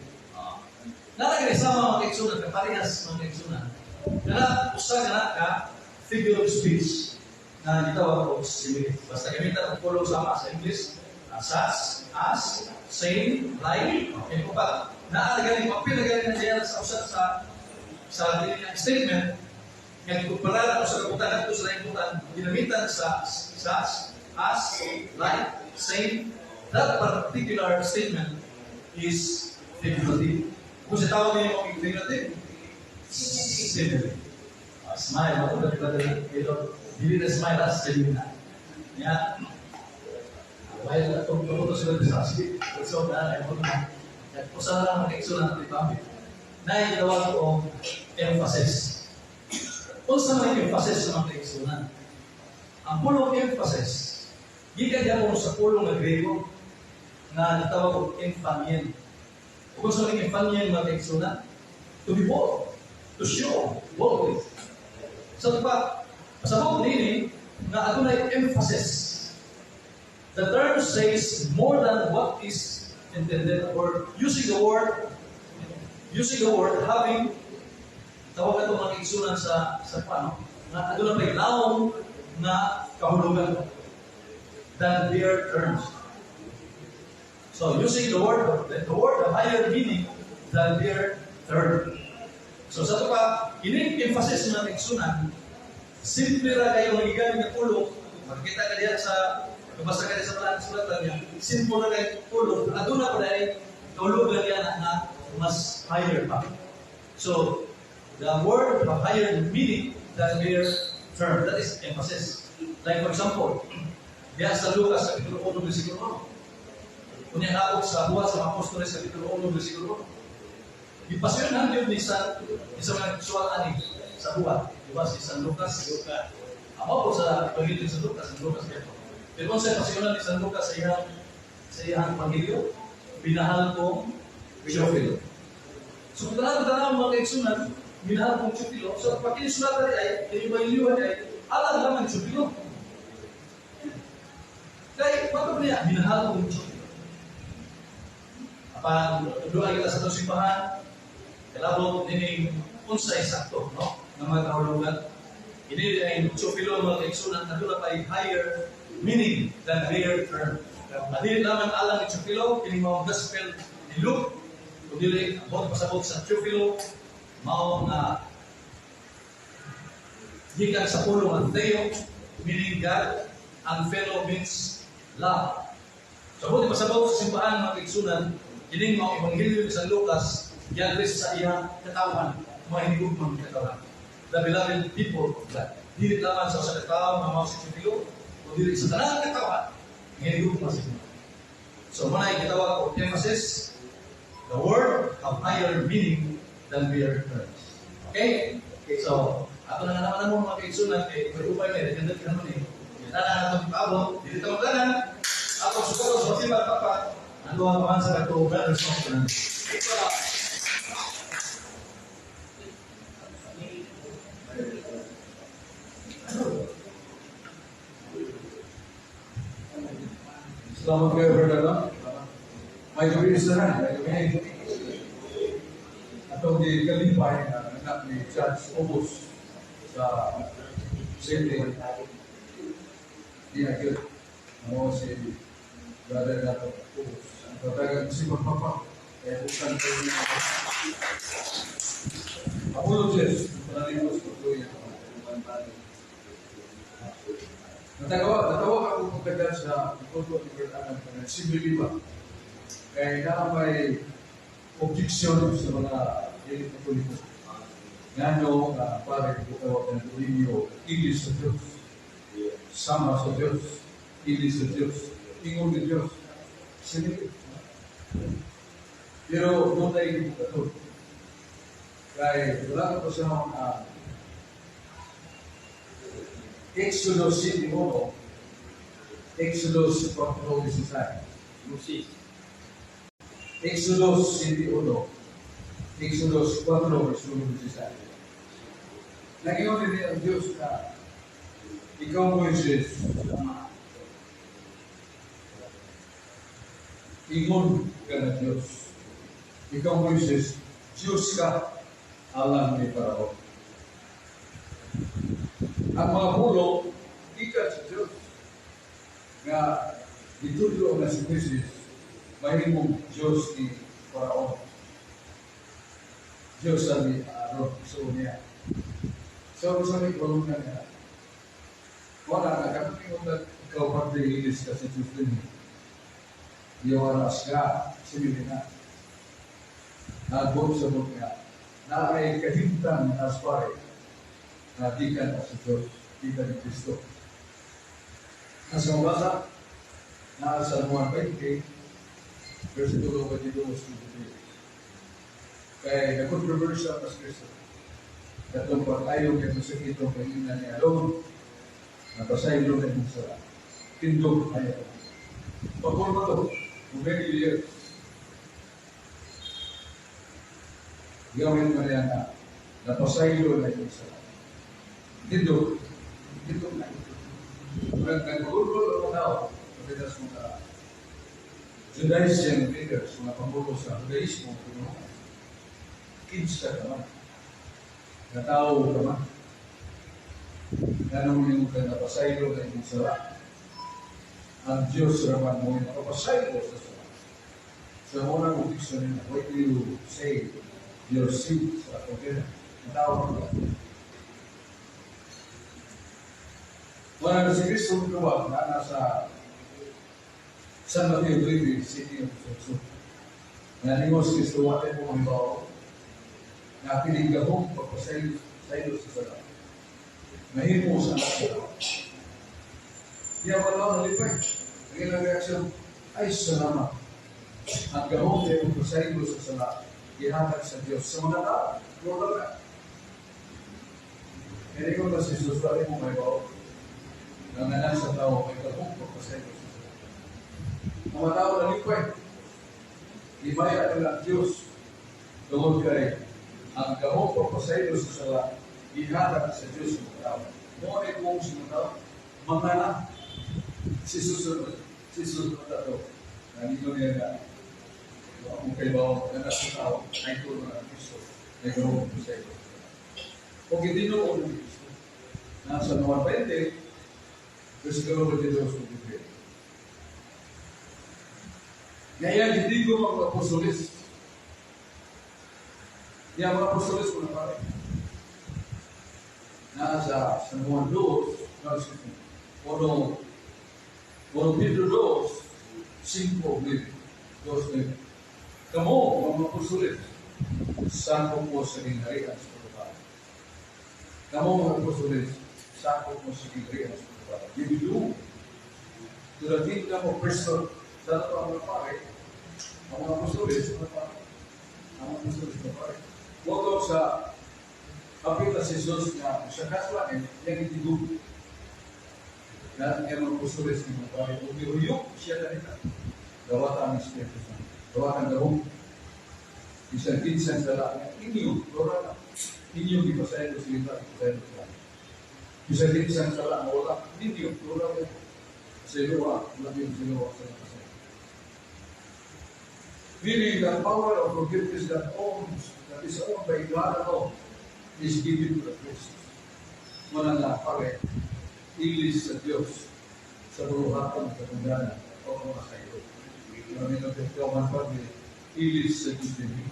Naa gani sama, mga kaigsunan, kaparehas, mga kaigsunan. Kana usa ka na ka figure of speech na gitawag og simile. Basta gamitan og pulong sama sa English, such, as, same, like, okay ko pa. Naa gani papel na gani na diyan sa usa sa statement nga gikumpara sa kabutang ngadto sa laing butang ginamitan sa such, as, like, same, that particular statement is figurative. Kung sa tawag niyo mo figurative, simile. Smile, matulad ba pero dili na smile as simile na. Ya. While atong tumuto sila sa sige, so na ay mo na. Usa lang ang kaigsunan natin pamit. Na itawag og emphasis. Unsa may emphasis sa mga kaigsunan? Ang pulong emphasis, gikan gyapon sa pulong nga Grego nga gitawag og emphanein. Kung sa may emphanein, mga kaigsunan, to be bold, to show boldly. So, diba, pasabot nini nga adunay emphasis. The term says more than what is intended, or using the word having, tawag ito mga kaigsunan sa paano, nga aduna pay lawom nga kahulugan than bare terms. So using the word, the higher meaning than bare term. So sa ito pa, kining emphasis ng kaigsunan, simple ra kayo magigamit nga pulong, makikita ka diya sa, kabasa ka diya sa balaan sulatan niya, simple ra kayo pulong, aduna pa dahil kahulugan niya na mas higher pa. So, the word have higher meaning than mere term. That is emphasis. Like for example, diya sa Lucas Kapitulo 1, versikulo 1. Unya nabot sa Buhat sa mga Apostoles Kapitulo 1, versikulo 1. Gipasyon yun ni sa mga suwat ani sa buhat. Di ba si San Lucas? Lucas. Amo po sa Ebanghelyo sa Lucas, San Lucas kaya. Pero kung sa pasyonan ni San Lucas sa iyang Ebanghelyo, minahal kong Teofilo. So kung tanaw tanaw mga kaigsunan, minahal kong Teofilo. So pag kinisulatan ay, yung Ebanghelyo ay, alam lamang Teofilo. Kaya, bakit niya, minahal kong Teofilo. Apan, doon kita sa itong simbahan, kalabot nining unsay sakto, no? Nga mga kahulugan. Ini ay Teofilo mga kaigsunan, aduna pa higher meaning than bare term. Dili lamang alang ni Teofilo, kining mao gospel ni Luke, kung dili buot pasabot sa Teofilo, mao nga gikan sa pulong ang Theo, meaning God, ang philo means love. So, buot pasabot sa simbahan mga kaigsunan, kining mao Ebanghelyo ni San Lucas, gi-address sa iyang katawhan, mga hinigugmang katawhan. The beloved people of God. Dili lamang sa usa ka tawo nga mao si Teofilo, o dili sa tanang katawhan, nga hinigugma sa Ginoo. So, mao na gitawag og emphasis, the word have higher meaning than mere terms. Okay? So, ato na nga naman mo mga kaigsunan, kay may upay may recommended ka naman eh. Yan na nato ipaabot, dili ta maglanan. Ato sugaro sa simba papa, ano ang paman sa kato brothers of tanan. Ito. Salamat kayo, Fernando. May gabi sa na, may gabi. Atong di kalipay na anak ni Judge Obos sa City. Di agad. Mo si brother nato Obos. Ang si Papa. Kaya bukan ko niya. Apologies. Panalimos ko po yan. Natawa ako pagtagal sa ituto ni Bert Anan ng simili ba? Kaya na may objection sa mga dili Katoliko. Ngano nga pare gitawag ng Dominio, ilis sa Diyos. Sama sa Diyos, ilis sa Diyos, ingon ni Diyos. Simili. Pero doon tayo ito. Kaya wala ko sa mga Exodus 7.1, Exodus 4.16. Moses. Exodus 7.1, Exodus 4, versikulo 16. Nag-ingon din ang Diyos na ikaw, Moises, ingon ka na Diyos. Ikaw, Moises, Diyos ka alang ni Parao. Ang mga pulong, ikat sa Diyos. Nga, gitudlo na si Moises, mahimong Diyos ni Parao. Diyos sa ni Aaron, so niya. So, sa may kulong na niya, wala na, kami na ikaw parte ilis ka sa Diyos din. You are as God, simili na. Nagbot sa bot nga, na ay kahimtang na pare, na di ka na sa Diyos, di ka ni Kristo. Nasa mabasa, nasa Juan 20, versikulo 22, 23. Kaya na-controversial mas Kristo. Katong pag-ayo kay masakit ang pangina ni Alon, napasaylo na yung sa tindog ayaw. Pagkulma to, for many years. Gawin mo niya na napasaylo na yung sa tindog. Tindog na. Nagkulbol ang tao. Apenas mga Judaism leaders, mga pangulo sa Judaismo, no? Kinsa ka man. Natao ka man. Nganong yung ka napasaylo na imong sala. Ang Diyos raman mo yung nakapasaylo sa sala. So, muna kung gusto nila, what do you say your sins are forgiven? Natao ka. Wala na si Kristo tuwag na nasa San Mateo 20, City of Jesus. Naningos Kristo, wala mo ang bawo na piling gahong pagpasaylo sa sala. Mahimo sa anak sa tao. Di ako lang nalipay. Ang ilang reaksyon, ay salamat. Ang gahong na pagpasaylo sa sala, gihatag sa Diyos. Sa mga tao, wala ka. Kaya ko na si Jesus, wala mo may bawo. Ang anak sa tao, may gahong pagpasaylo sa sala. Ang mga tao nalipay. Himaya nila ang Diyos. Tungod kay ang gahong pagpasaylo sa sala, gihatag sa Diyos sa mga tao. Mo ay kung sa mga tao, mga na, si susunod na ito. Nandito niya na, kung kay bawo, anak sa tao, ay tulong ng Kristo, ay gahong pagpasaylo sa sala. O gitinuon ng Kristo, nasa 9:20, versikulo 22 23. Ngayon, hindi ko mga apostolis. Yung mga apostolis ko na pare. Nasa San Juan 2, no, excuse me, 1 Pedro 2, 5, 9, 2, 9. Kamo, mga apostolis, sakop mo sa gingharian sa pagkakala. Kamo, mga apostolis, sakop mo sa gingharian sa pagkakala. You belong to the kingdom of priesthood. Sa ito ang mga pare, ang mga apostolis, mga pare, ang mga apostolis, mga pare. Huwag sa kapita si Jesus na sa kaswanin, yung itigug. Na yung mga apostolis ng mga pare, umihuyok siya kanina. Gawatan ang Espiritu Santo. Gawatan gahong. Isang kinsan sa lahat. Inyo, lora na. Inyo, ipasaylo sila, ipasaylo sila. Isang kinsan sa lahat, wala. Ninyo, lora na. Sa iluwa, wala yung siluwa sa lahat. Meaning the power of forgiveness that is owned by God alone is given to the priest. Muna nga pare, ilis sa Diyos sa buruhatong katungganan o mga sayo. Marami na pinagkaman pa, ilis sa Diyos din.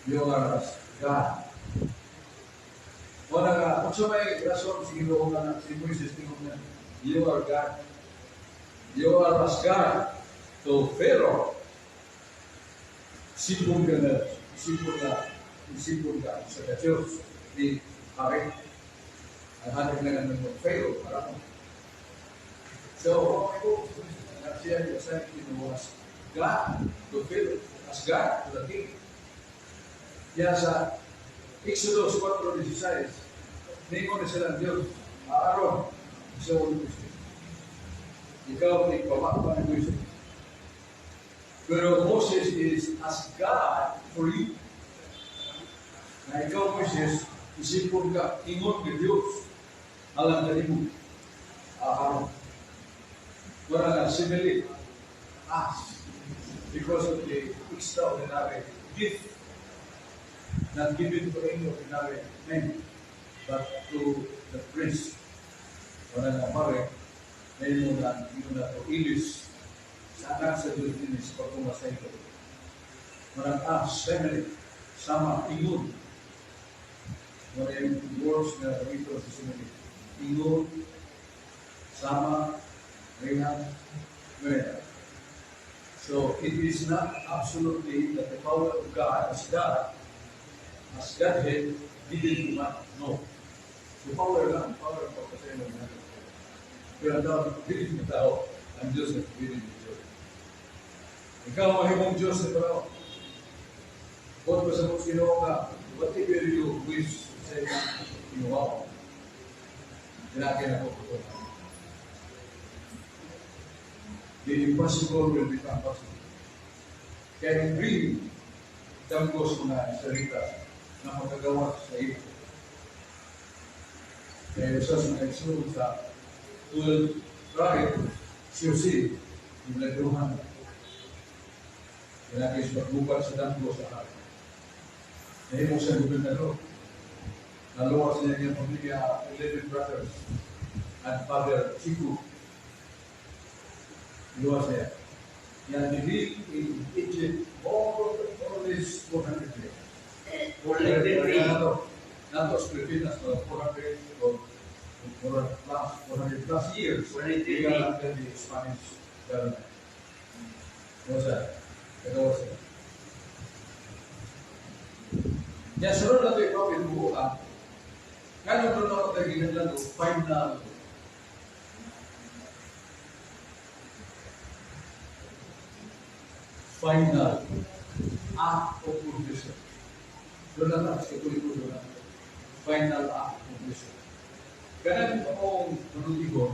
You are as God. Muna nga, kung sa may rason, si Ginoo nga, si Moises, tingog na, you are God. You are as God to Pharaoh. Sipon ka na, sipon na, sipon ka sa Diyos ni Hari. Ang hanap na ng Pharaoh, para mo. So, ako, siya yung sa as God to Pharaoh, as God to the king. Yan sa Exodus 4:16, ningon na sila ang Diyos, Aaron, sa ulo ko siya. Ikaw ay pamapa ng Moises. Pero Moses is as God for you. Na ikaw, Moses, isipon ka, ingon ng Diyos. Alam ka nimo, Aaron. Wala na simile, us, because of the extraordinary gift not given to any ordinary men, but to the priest. Wala na pare, ngayon na, yun na to ilis, sa anak sa Diyos din sa pagkumasay ko. Marang family, sama, ingon. Wala yung words na gamito sa simile. Ingon, sama, ringan, well. So, it is not absolutely that the power of God as Godhead, given to man. No. So, power lang, power ang pagpasaylo natin. Pero ang tao, bilin ng tao, ang Diyos at bilin ng Diyos. Ikaw mahimong Diyos sa tao. Huwag pa sa mga Ginoo ka, whatever you wish sa iyong inuwaw. Kinakaya ako po ito. The impossible will become possible. Kaya dream, damgos mga Israelita na magagawa sa iyo. Kaya isa sa mga isunod sa 12 Right, si Jose, yung nagruhan. Kinakis magbukat sa damgo sa hari. Nahimo sa gobernador. Naluwas niya niyang pamilya, 11 brothers and father Chico. Luwas niya. Yan, they lived in Egypt all these 400 years. 403. Nato sa Pilipinas, mga 400 or 400 plus years. 430. Under the Spanish government. What's that? Kagawa siya. Yan, sunod na ito ipapit buo. Kano doon ako tayo ginaglan o final final act of confession. Doon na tayo, sa Katoliko doon na. Final act of confession. Ganun akong panutigon,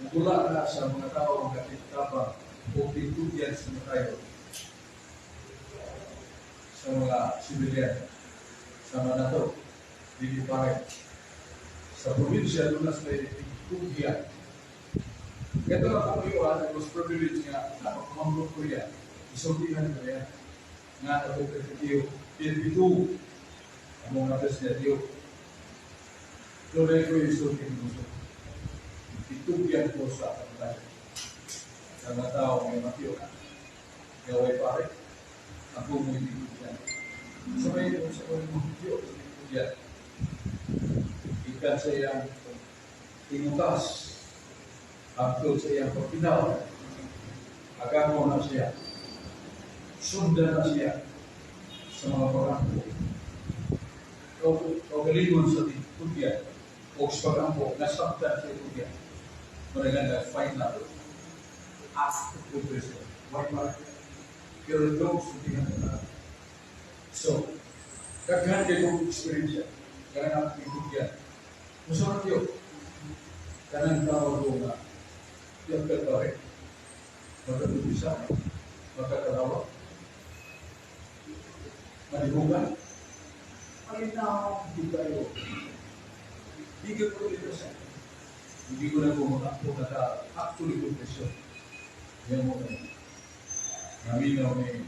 nagula na sa mga tao nga titaba o titugyan sa mga tayo sa mga sibilyan sa mga nato, dili pare. Sa probinsya, doon na sila titugyan. Ito na po kayo, I was privileged nga napakamamlo ko yan. Isultihan ko yan. Nga natutitiyo, 52. Ang mga best niya, tiyo. Doon ay ko isultihan ko siya. Itugyan ko sa kamatayan. Sa mga tao may matiyo na. Gaway pare. Ako mo itugyan. Sa may sa mga matiyo, itugyan. Ikan sa iyang tingutas. Hangtod sa iyang pagpinaw. Agamo na siya. Sundan na siya sa mga pag-ampo. O galingon sa tugyan. O sa pag-ampo, nasabtan sa tugyan. Maraganda, final act of confession. Why not? Pero ito, sundihan na. So, daghan kayo kong experience. Kanang ang tugyan. Musa na kanang tao ko nga, yung katare, magkatubisa, magkakalawa, malihugan, malinaw, hindi tayo. Hindi ko dito sa hindi ko na pumunta po na actually confession. Yan mo na. Naminaw ni,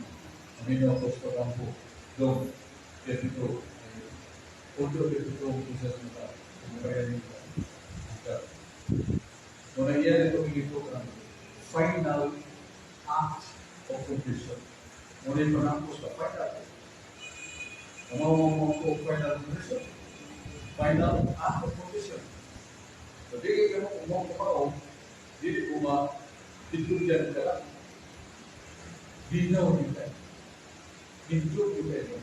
naminaw ko sa kampo, dong, 32, otro 32 ko sa mga kumakayanin ka. Kung nangyari ito, ito ang final act of confession. Ngunit panangko sa final. Kamamamang ko final confession. Final act of confession. So, di kayo mo umang kumao, di ko ma-titulyan ka lang. Binaw din tayo. Bintog din tayo.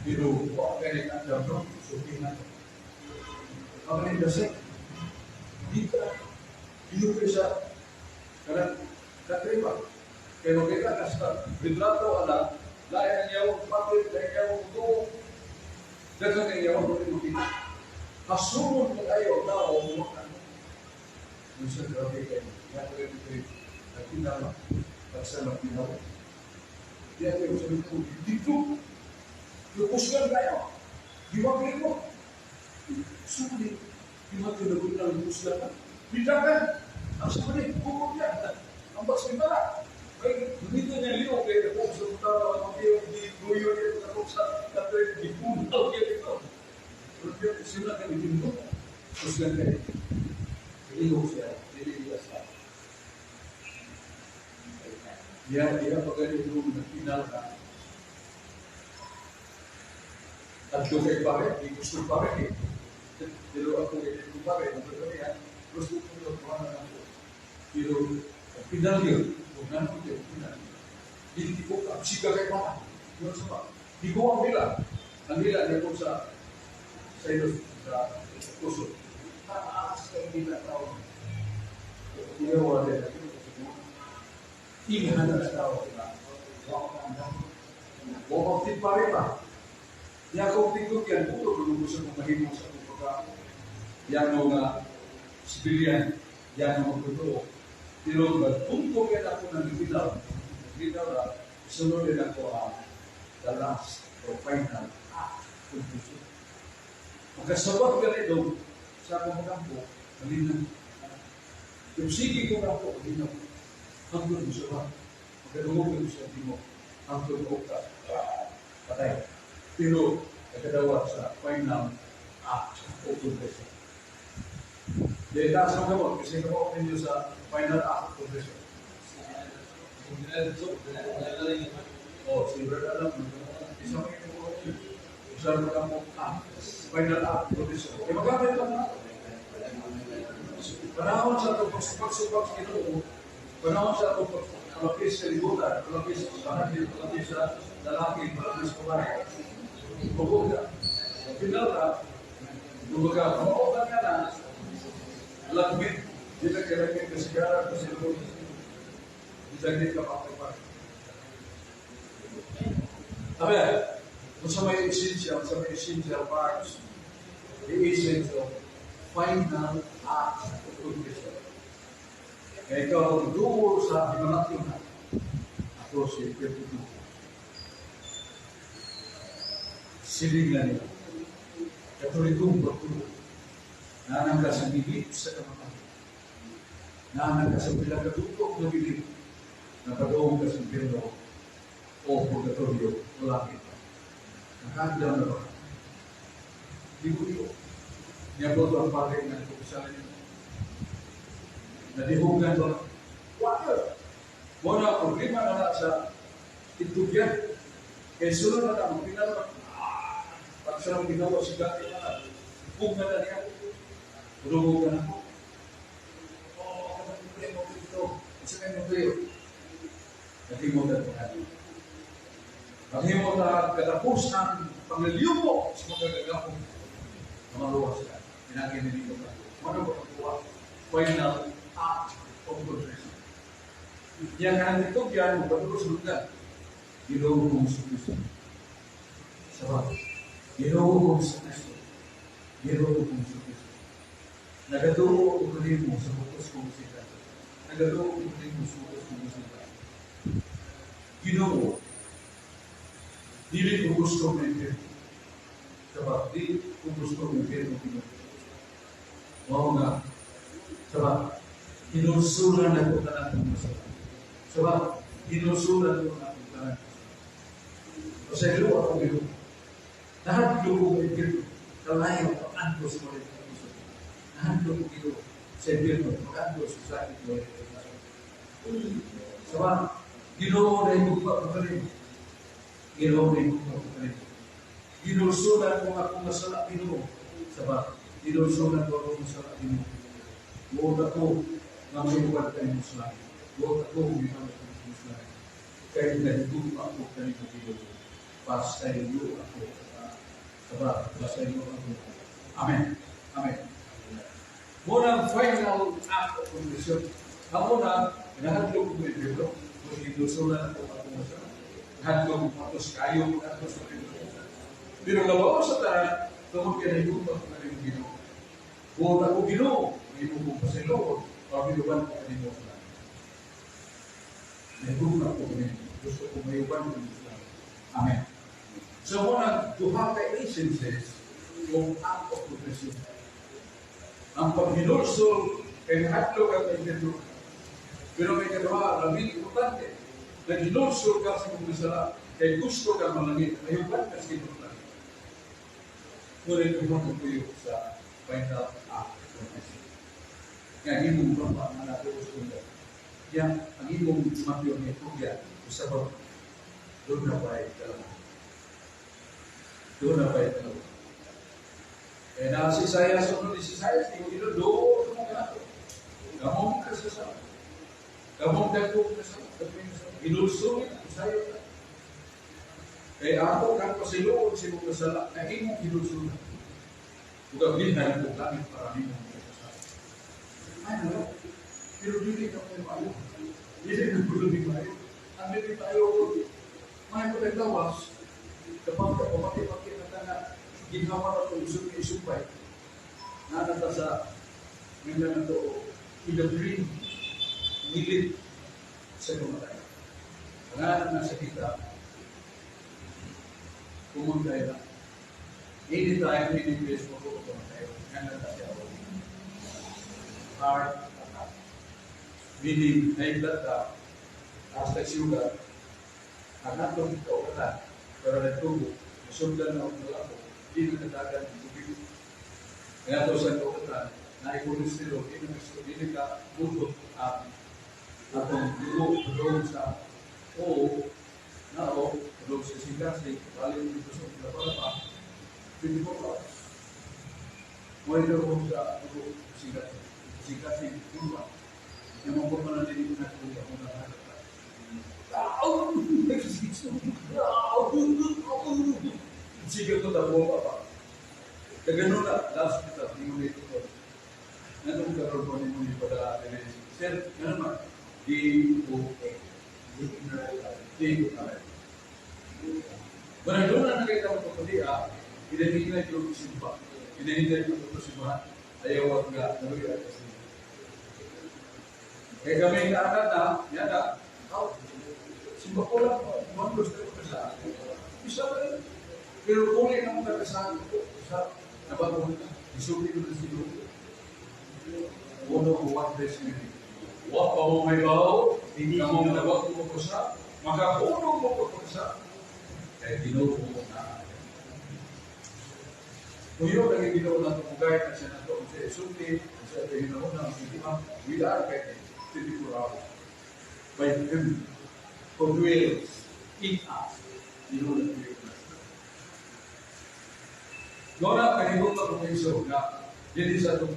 Pero, huwag ka rin ang damdam, sukin na. Ang rin di ka, inuwi sa kanang katriba. Kaya magkita ka sa litrato, ala, lain ang iyawang kapatid, lain ang iyawang buto, daghan ang iyawang buto. Hasunod na kayo, tao, umakan. Minsan grabe kayo, kaya kayo, nagtinama, pagsa magtinaw. Di ako yung sabi ko, dito, lukusgan kayo, di ba mo? Sulit. Di ba tinagot ng lukusgan ka? Bidakan! Ang sabi, bukod niya. Ang baks ni Mara. Ay, dito niya liyo, kaya ako sa tao, ang iyo, di guyo niya, ako sa katoy, di punaw niya dito. Pero sila ka dito. Kusgan kayo. Liyo siya, dili siya. Dia, dia pagkain yung nagpinal ka. At yung kay pare, di gusto pare eh. Pero ako kay ito pare, nagpaparihan, gusto ko yung kuha na ako. Pero pinal yun, kung nandun yun, pinal yun. Hindi ko, siga kay pare. Yun sa pa. Di ko ang nila. Ang nila niya ko sa iyo, sa puso. Taas kay nila tao. Iya wala na. Ilan na tao na. Wala ka pare pa. Yang kau tingkot yan, puto ko sa mahimo sa pagka yan nga sibilyan, yan ang magtotoo. Pero magpunto yan ako ng ginaw. Ginaw na, sunod din ako ang the last or final act of confession. Magkasabot ka rin sa akong kampo, Kalina. Yung sige ko na ako, kalina. Hangtod mo siya ba? Magkadungog ko siya mo. Hangtod mo ka. Patay. Pero, nagkadawat sa final act of confession. Dahil taas ng gamot, kasi kapag ninyo sa final act of confession. Oh, si Brother Adam, isa mo yung isa mo ka mo, final act of confession. Kaya magamit lang na. Panahon sa itong pagsubak-subak sa Ginoo, panahon sa itong pagpalapis sa libutan, palapis sa panahon, palapis sa lalaki, palapis sa babae. Bukod ka. Final ka, kumbaga, kumautan ka na, lagmit, di na kailangan ka sigara, kasi lubog, di ka pa. Amen. Kung sa may essential parts, the essence of final act of confession. Kaya ikaw duo sa himanatyon na, ako si Pedro. Silingan nila. Katolikong pagtulo. Nanang ka sa bibig sa kamatayan. Nanang ka sa pinagkatutok na bibig. Napadoong ka sa impyerno o purgatorio o langit. Nakagdam na ba? Di ko ito. Niabot ang pare nga nagkukusalan niyo. Nadihugan ba? Wala. Muna, problema na na sa itugyan. Kaya sunod na na, magpinal na. Pag sa nang ginawa, sigatin na. Kung na na niya. Tulungo ka na. Oh, kanang problema ko ito. Isa kayo magtuyo. Naghimutan ko na. Naghimutan katapos ng pangliliupo sa mga gagawin. Namaluwas ka. Pinagin ka. Ano ba pagkuha? Final act of confession. Yan ka nang itugyan, magpatuloy sa lugar. Ginoo kong sa Kristo. Sabah. Ginoo kong sa Kristo. Ginoo kong sa Kristo. Nagaduo ko kanimo sa butos kong sila. Nagaduo ko kanimo sa butos kong sila. Ginoo, dili ko gusto ng impyerno. Sabah, dili ko gusto ng impyerno, Ginoo. Mao nga, sabah, hinulsulan na ko tanan kong masala. Sabah, hinulsulan ko na akong tanan. Pasaylo ako Ginoo. Nahadlo ko ng impyerno. Kalayo, pag-antos mo rin. Nahadlo ko Ginoo sa impyerno, pag-antos sa sakit mo rin. Sabah, Ginoo na higugma ko kanimo. Ginoo na higugma ko kanimo. Ginulsulan ko akong masala, Ginoo. Sabah, ginulsulan ko akong masala, Ginoo. Buot ako nga mayuban kanimo sa langit. Buot ako mayuban kanimo sa langit. Kaya nahigugma ko kanimo, Ginoo. Pasaylo ako. Sabah, pasaylo ako. Amen. Amen. Muna ang final act of confession. Ang una, nahadlok ko yung libro. Kung ginulsulan ako akong masala. Nahadlok ko atos kayo ko atos sa libro. Pero lawaw sa tanan, tungod kay nahigugma ko kanimo Ginoo. Buot ako Ginoo, mahimo kong pasayloon, pabiluban ko kanimo sa langit. Nahigugma ko kanimo. Gusto ko mayuban kanimo sa langit. Amen. So muna, duha ka essences kung act of confession. Ang paghinulsol kay nahadlok ang impyerno. Pero may kaduha, labing importante, naghinulsol ka sa imong masala, kay gusto ka malangit, mayuban ka sa imong langit. Ngunit imong magpuyo sa final act of confession. Nga ang imong baba nga natuos kunda. Yang ang imong mapyo ni Tugya, usabang doon na ba'y dalawa. Doon na ba'y dalawa. Kaya na si Isaiah, sunod ni si Isaiah, hindi ko doon mo ka. Gamong ka sa sama. Gamong dagko ka sa ginulsulit, Isaiah ka. Kaya ako kang pasiloon si mong kasala, na imong ginulsulan. Ugablihan ko langit para nimong kasala. Ano? Pero dili ka mo maayo. Dili ka mo maayo. Ang dili tayo, may ko naglawas, kapag kapati-pati na ka na, ginhawa na ito, isip na isumpay. Nanata sa, ngayon na ito, in the green, nilit sa kamatay. Pangalan na sa kita, pumuntay na. Anytime, any place, mapupunta tayo. Ngayon na siya. Heart attack. Meaning, high blood ka, taas na sugar, ang atong kaugatan, pero nagtubo, nasugdan na ang malako, di na kadagan ng tubig. Kaya ito sa kaugatan, na cholesterol, di na ka butot ang atong dugo, padung sa o, nao, padung sa sigasig, bali dito sa palapa, 24 hours. Monitor ko sa dugo, sigasig, sigasig, kurba. Yung mga kurba na din na kurba, kung nakakata. Sige ko na buong pa. Kagano na, last kita, ningon ito ko. Nanong karoon ko ni muli pada sir, ano man? D-O-A. D-O-A. Pero doon na nakita mo ito diya, inahinay ko simba. Inahinay ko ito simba. Ayaw at nga, naluya kasi. Kaya kami naakat na, yan na, simba ko lang, one verse na sa isa pa rin. Pero kung ikaw ang nagkasama ko, sa nabago na, isubi ko na siguro. Uno ko one verse na rin. Wa pa mo may bawo, kamong nabago mo ko sa, makapunong mo ko sa, kaya Ginoo mo na. Kuyo lagi Ginoo na tumugay na siya na ito, sa isubi, sa Ginoo na, hindi man, we are kaya 24 hours. By Him, who dwells in us, Ginoo na tuyo na. Noon kahibot ako ng iso na dili sa itong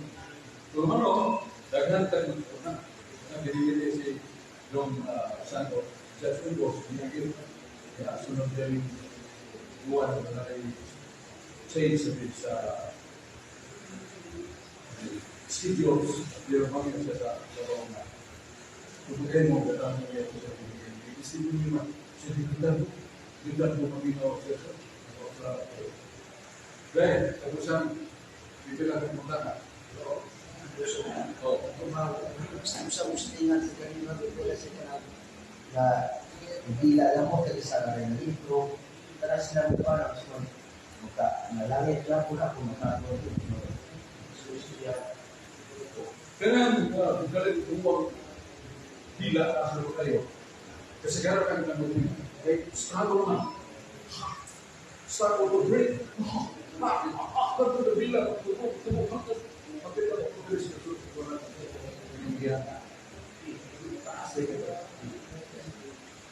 turmano, daghan tag na binigyan si Dong Santo sa Ubos, binigyan kaya sunod din buwan na kay change sa bit sa Steve Jobs, pero mangin siya sa sa na. Kung kayo mo, gatang niya ito sa binigyan. Isipin niyo man, siya digital, digital mo maginaw siya sa dahil, tapos ang bibila ng mga Oh. Sa ustingan sa kanina, wala sa kanina na dila lang mo kaya sa rin libro, tara sila mo pa so maka nalangit lang ko na kung makagawa so siya. Kanang galit uwang dila sa kayo. Kasi karon kang nagulong. Kay struggle man. Struggle to breathe. Ako na bila,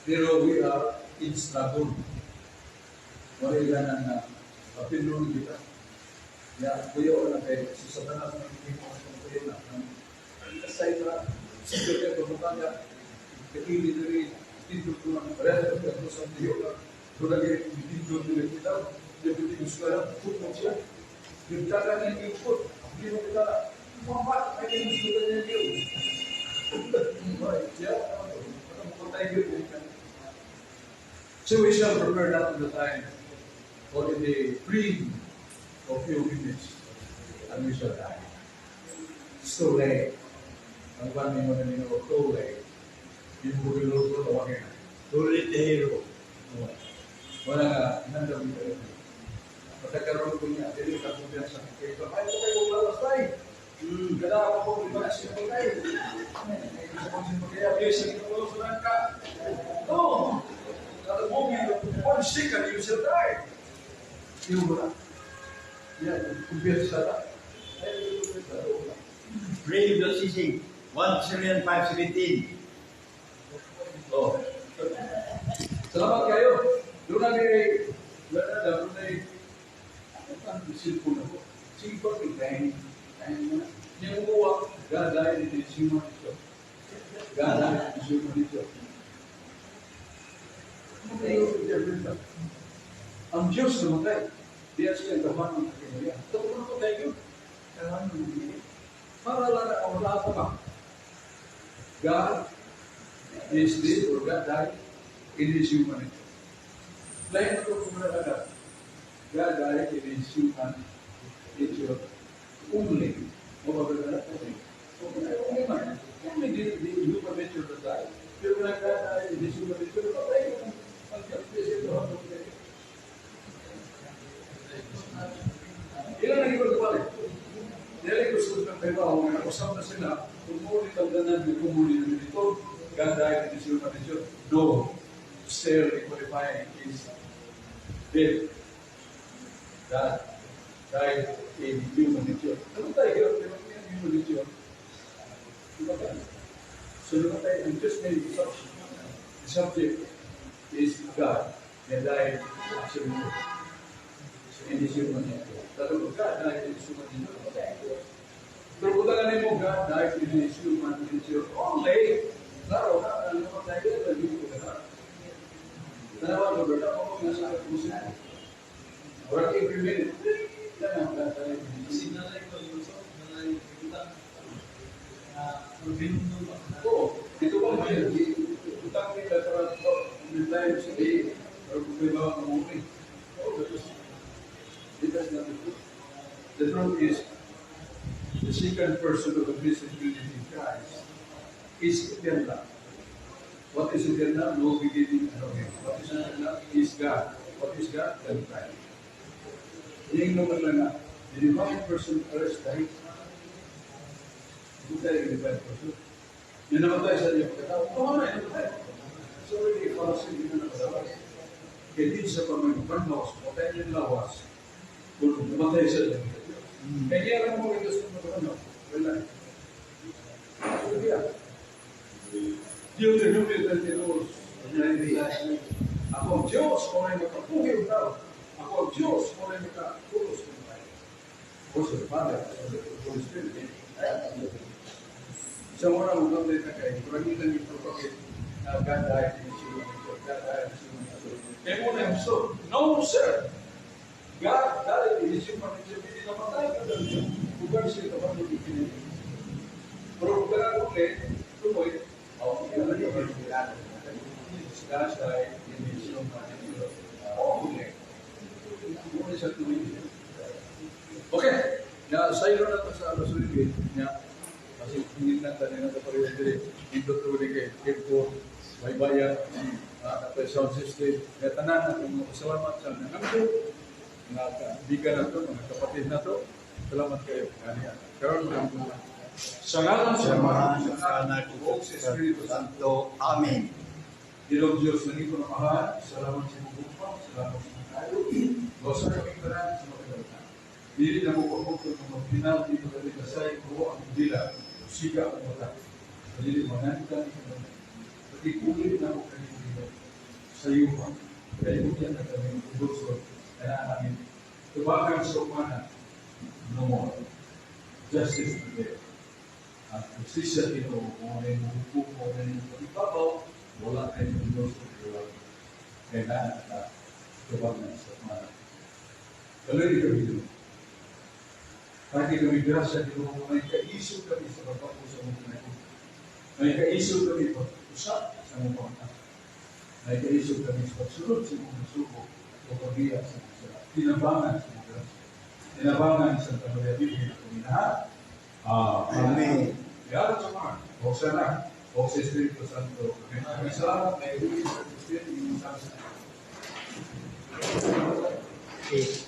pero we are in struggle. Wala ilan na papilong kita. Ya, kuya na kay si Satanas na hindi mo sa kuya na. Kasay na sige kay pagkakanya. Kekili diri dito ko na pareho sa sa Diyo na. Doon lagi dito diri kita. Deputy Guskara, put mo siya. Nagtaka niya yung put. Hindi mo kita, mamat, ay kayo gusto niya yun. So we shall prepare that in the time or in the dream of few minutes, and we shall die. It's too late. Ang kwan mo na nino, too late. Yung bugilog ko, tawagin na. Too late the hero. Wala nga, nandang mo. Pagkakaroon ko niya, dili ka kumpiyansa. Kaya baka ito kayo lalas tayo. Gala ako po, iba na siya tayo. Kaya, yes, ang ito ka. No! At the moment, 1 second, you shall die. Yung wala. Yeah, kumpiyansa na. Brave the season. 1,517. Oh. Salamat kayo. Doon na kay, wala na, doon na ang cellphone ako. Simple, kaya na. Yung umuwa, gagaya ni human nature. Gagaya ni human nature. Ang Diyos namatay. Diyan siya ang gawan ng kakinaya. Ito ko namatay yun. Para lang ang wala pa ba? God is dead or God died in His human nature. Lain ito kung wala. God died in His human nature only. O ba only? Only man. Only the human nature that died. Pero when God died in His human nature, patay yun. Ang ilan ang ibang balik? Dili ko sa ng pera ako nga usap na sila, kung mo ni tagdanan, may kumuli na dito, God died in his human nature. No, still the qualifying is death. God died in human nature. Ano tayo? Di ba human nature? Di ba tayo? So namatay, ang Diyos may the subject is God that died absolutely in his human nature. Pero God died in his human nature. Namatay. Pero kung tanganin mo, God died in his human nature only, klaro na, ang namatay ka, lagi ko na. Tanawa ko, brother, ako nga sa puso. Work every minute. Tanaw, God died in his Kasi nalay ko yung so, nalay kita. Probindo ba? Oo, dito ba may utang nila para reply sa day, or kung may mga mamuni. Oh, that is, it does not the truth. The truth is, the second person of the blessed Trinity, Christ, is eternal. What is eternal? No beginning and no end. What is eternal? Is God. What is God? God Christ. Yung naman lang na, the divine person first died. Hindi tayo yung divine person. Yung namatay sa iyong pagkatao, oo na, namatay. So already fallacy, hindi na nakalawas. Kaya din sa pamagbanhaw, sa patay niyang lawas, kung namatay sa iyong pagkatao. Kaya niya lang mo ito sa pagkatao. Wala. So, yeah. Deuteronomio 32, ako ang Diyos, kung ay makapuhi ang tao. Ako ang Diyos, kung ay makapulos ng tao. Also the Father, also the Holy Spirit. Sa mga mo na kay, kurang lang yung propagate na God died in His human nature, God died in His human nature. Kaya mo na yung so, no sir! God died in His human nature, hindi namatay ka daw siya. Bukan siya kapag infinity. Pero kung ka ulit, tumoy, oh, God died in His human nature. Only. Muna siya tuloy. Okay. Na sayro na to sa alas niya. Kasi hindi na tayo na pareho diri. Dito tuloy kay Tempo, Baybaya, uh, sound system. Kaya tanan na kung salamat sa nangangko, mga kaibigan na to, mga kapatid na to. Salamat kayo. Kaniya. Karon mga sa ngalan sa Amahan, sa Anak, ug sa Espiritu Santo. Santo. Amen. Ginoong Diyos, nangito na mahal, salamat sa imong gugma, salamat sa imong kayo. Basta kami tanan sa makadalhan. Dili na mo pagmukod ng magpinal dito kami kasay ko ang dila, siga ang mata. Dili manantan ka na. Pagikulit na mo kami dito sa yupa. Kaya unya na kami gusto, kaya namin tubagan sa umana, no more. Justice prevail. At justisya Ginoo, kung ano yung hukom mo, ano yung pag-ibabaw, wala kayo ng Diyos sa wala. Kailangan ka tubagan sa umana. Tuloy kami dito. Kahit kami grasya, Ginoo, may kaisog kami sa pagpako sa mga panahon. May kaisog kami pag-usap sa mga panahon. May kaisog kami sa pagsunod sa mga suko o pagbiya sa mga sala. Tinabangan sa mga grasya. Tinabangan sa Santa Maria Virgen na kuminahan. Amen. Yaran sa mga, o sa anak, o sa Espiritu Santo. Amen. Maraming salamat na iuwi sa Espiritu sa Okay.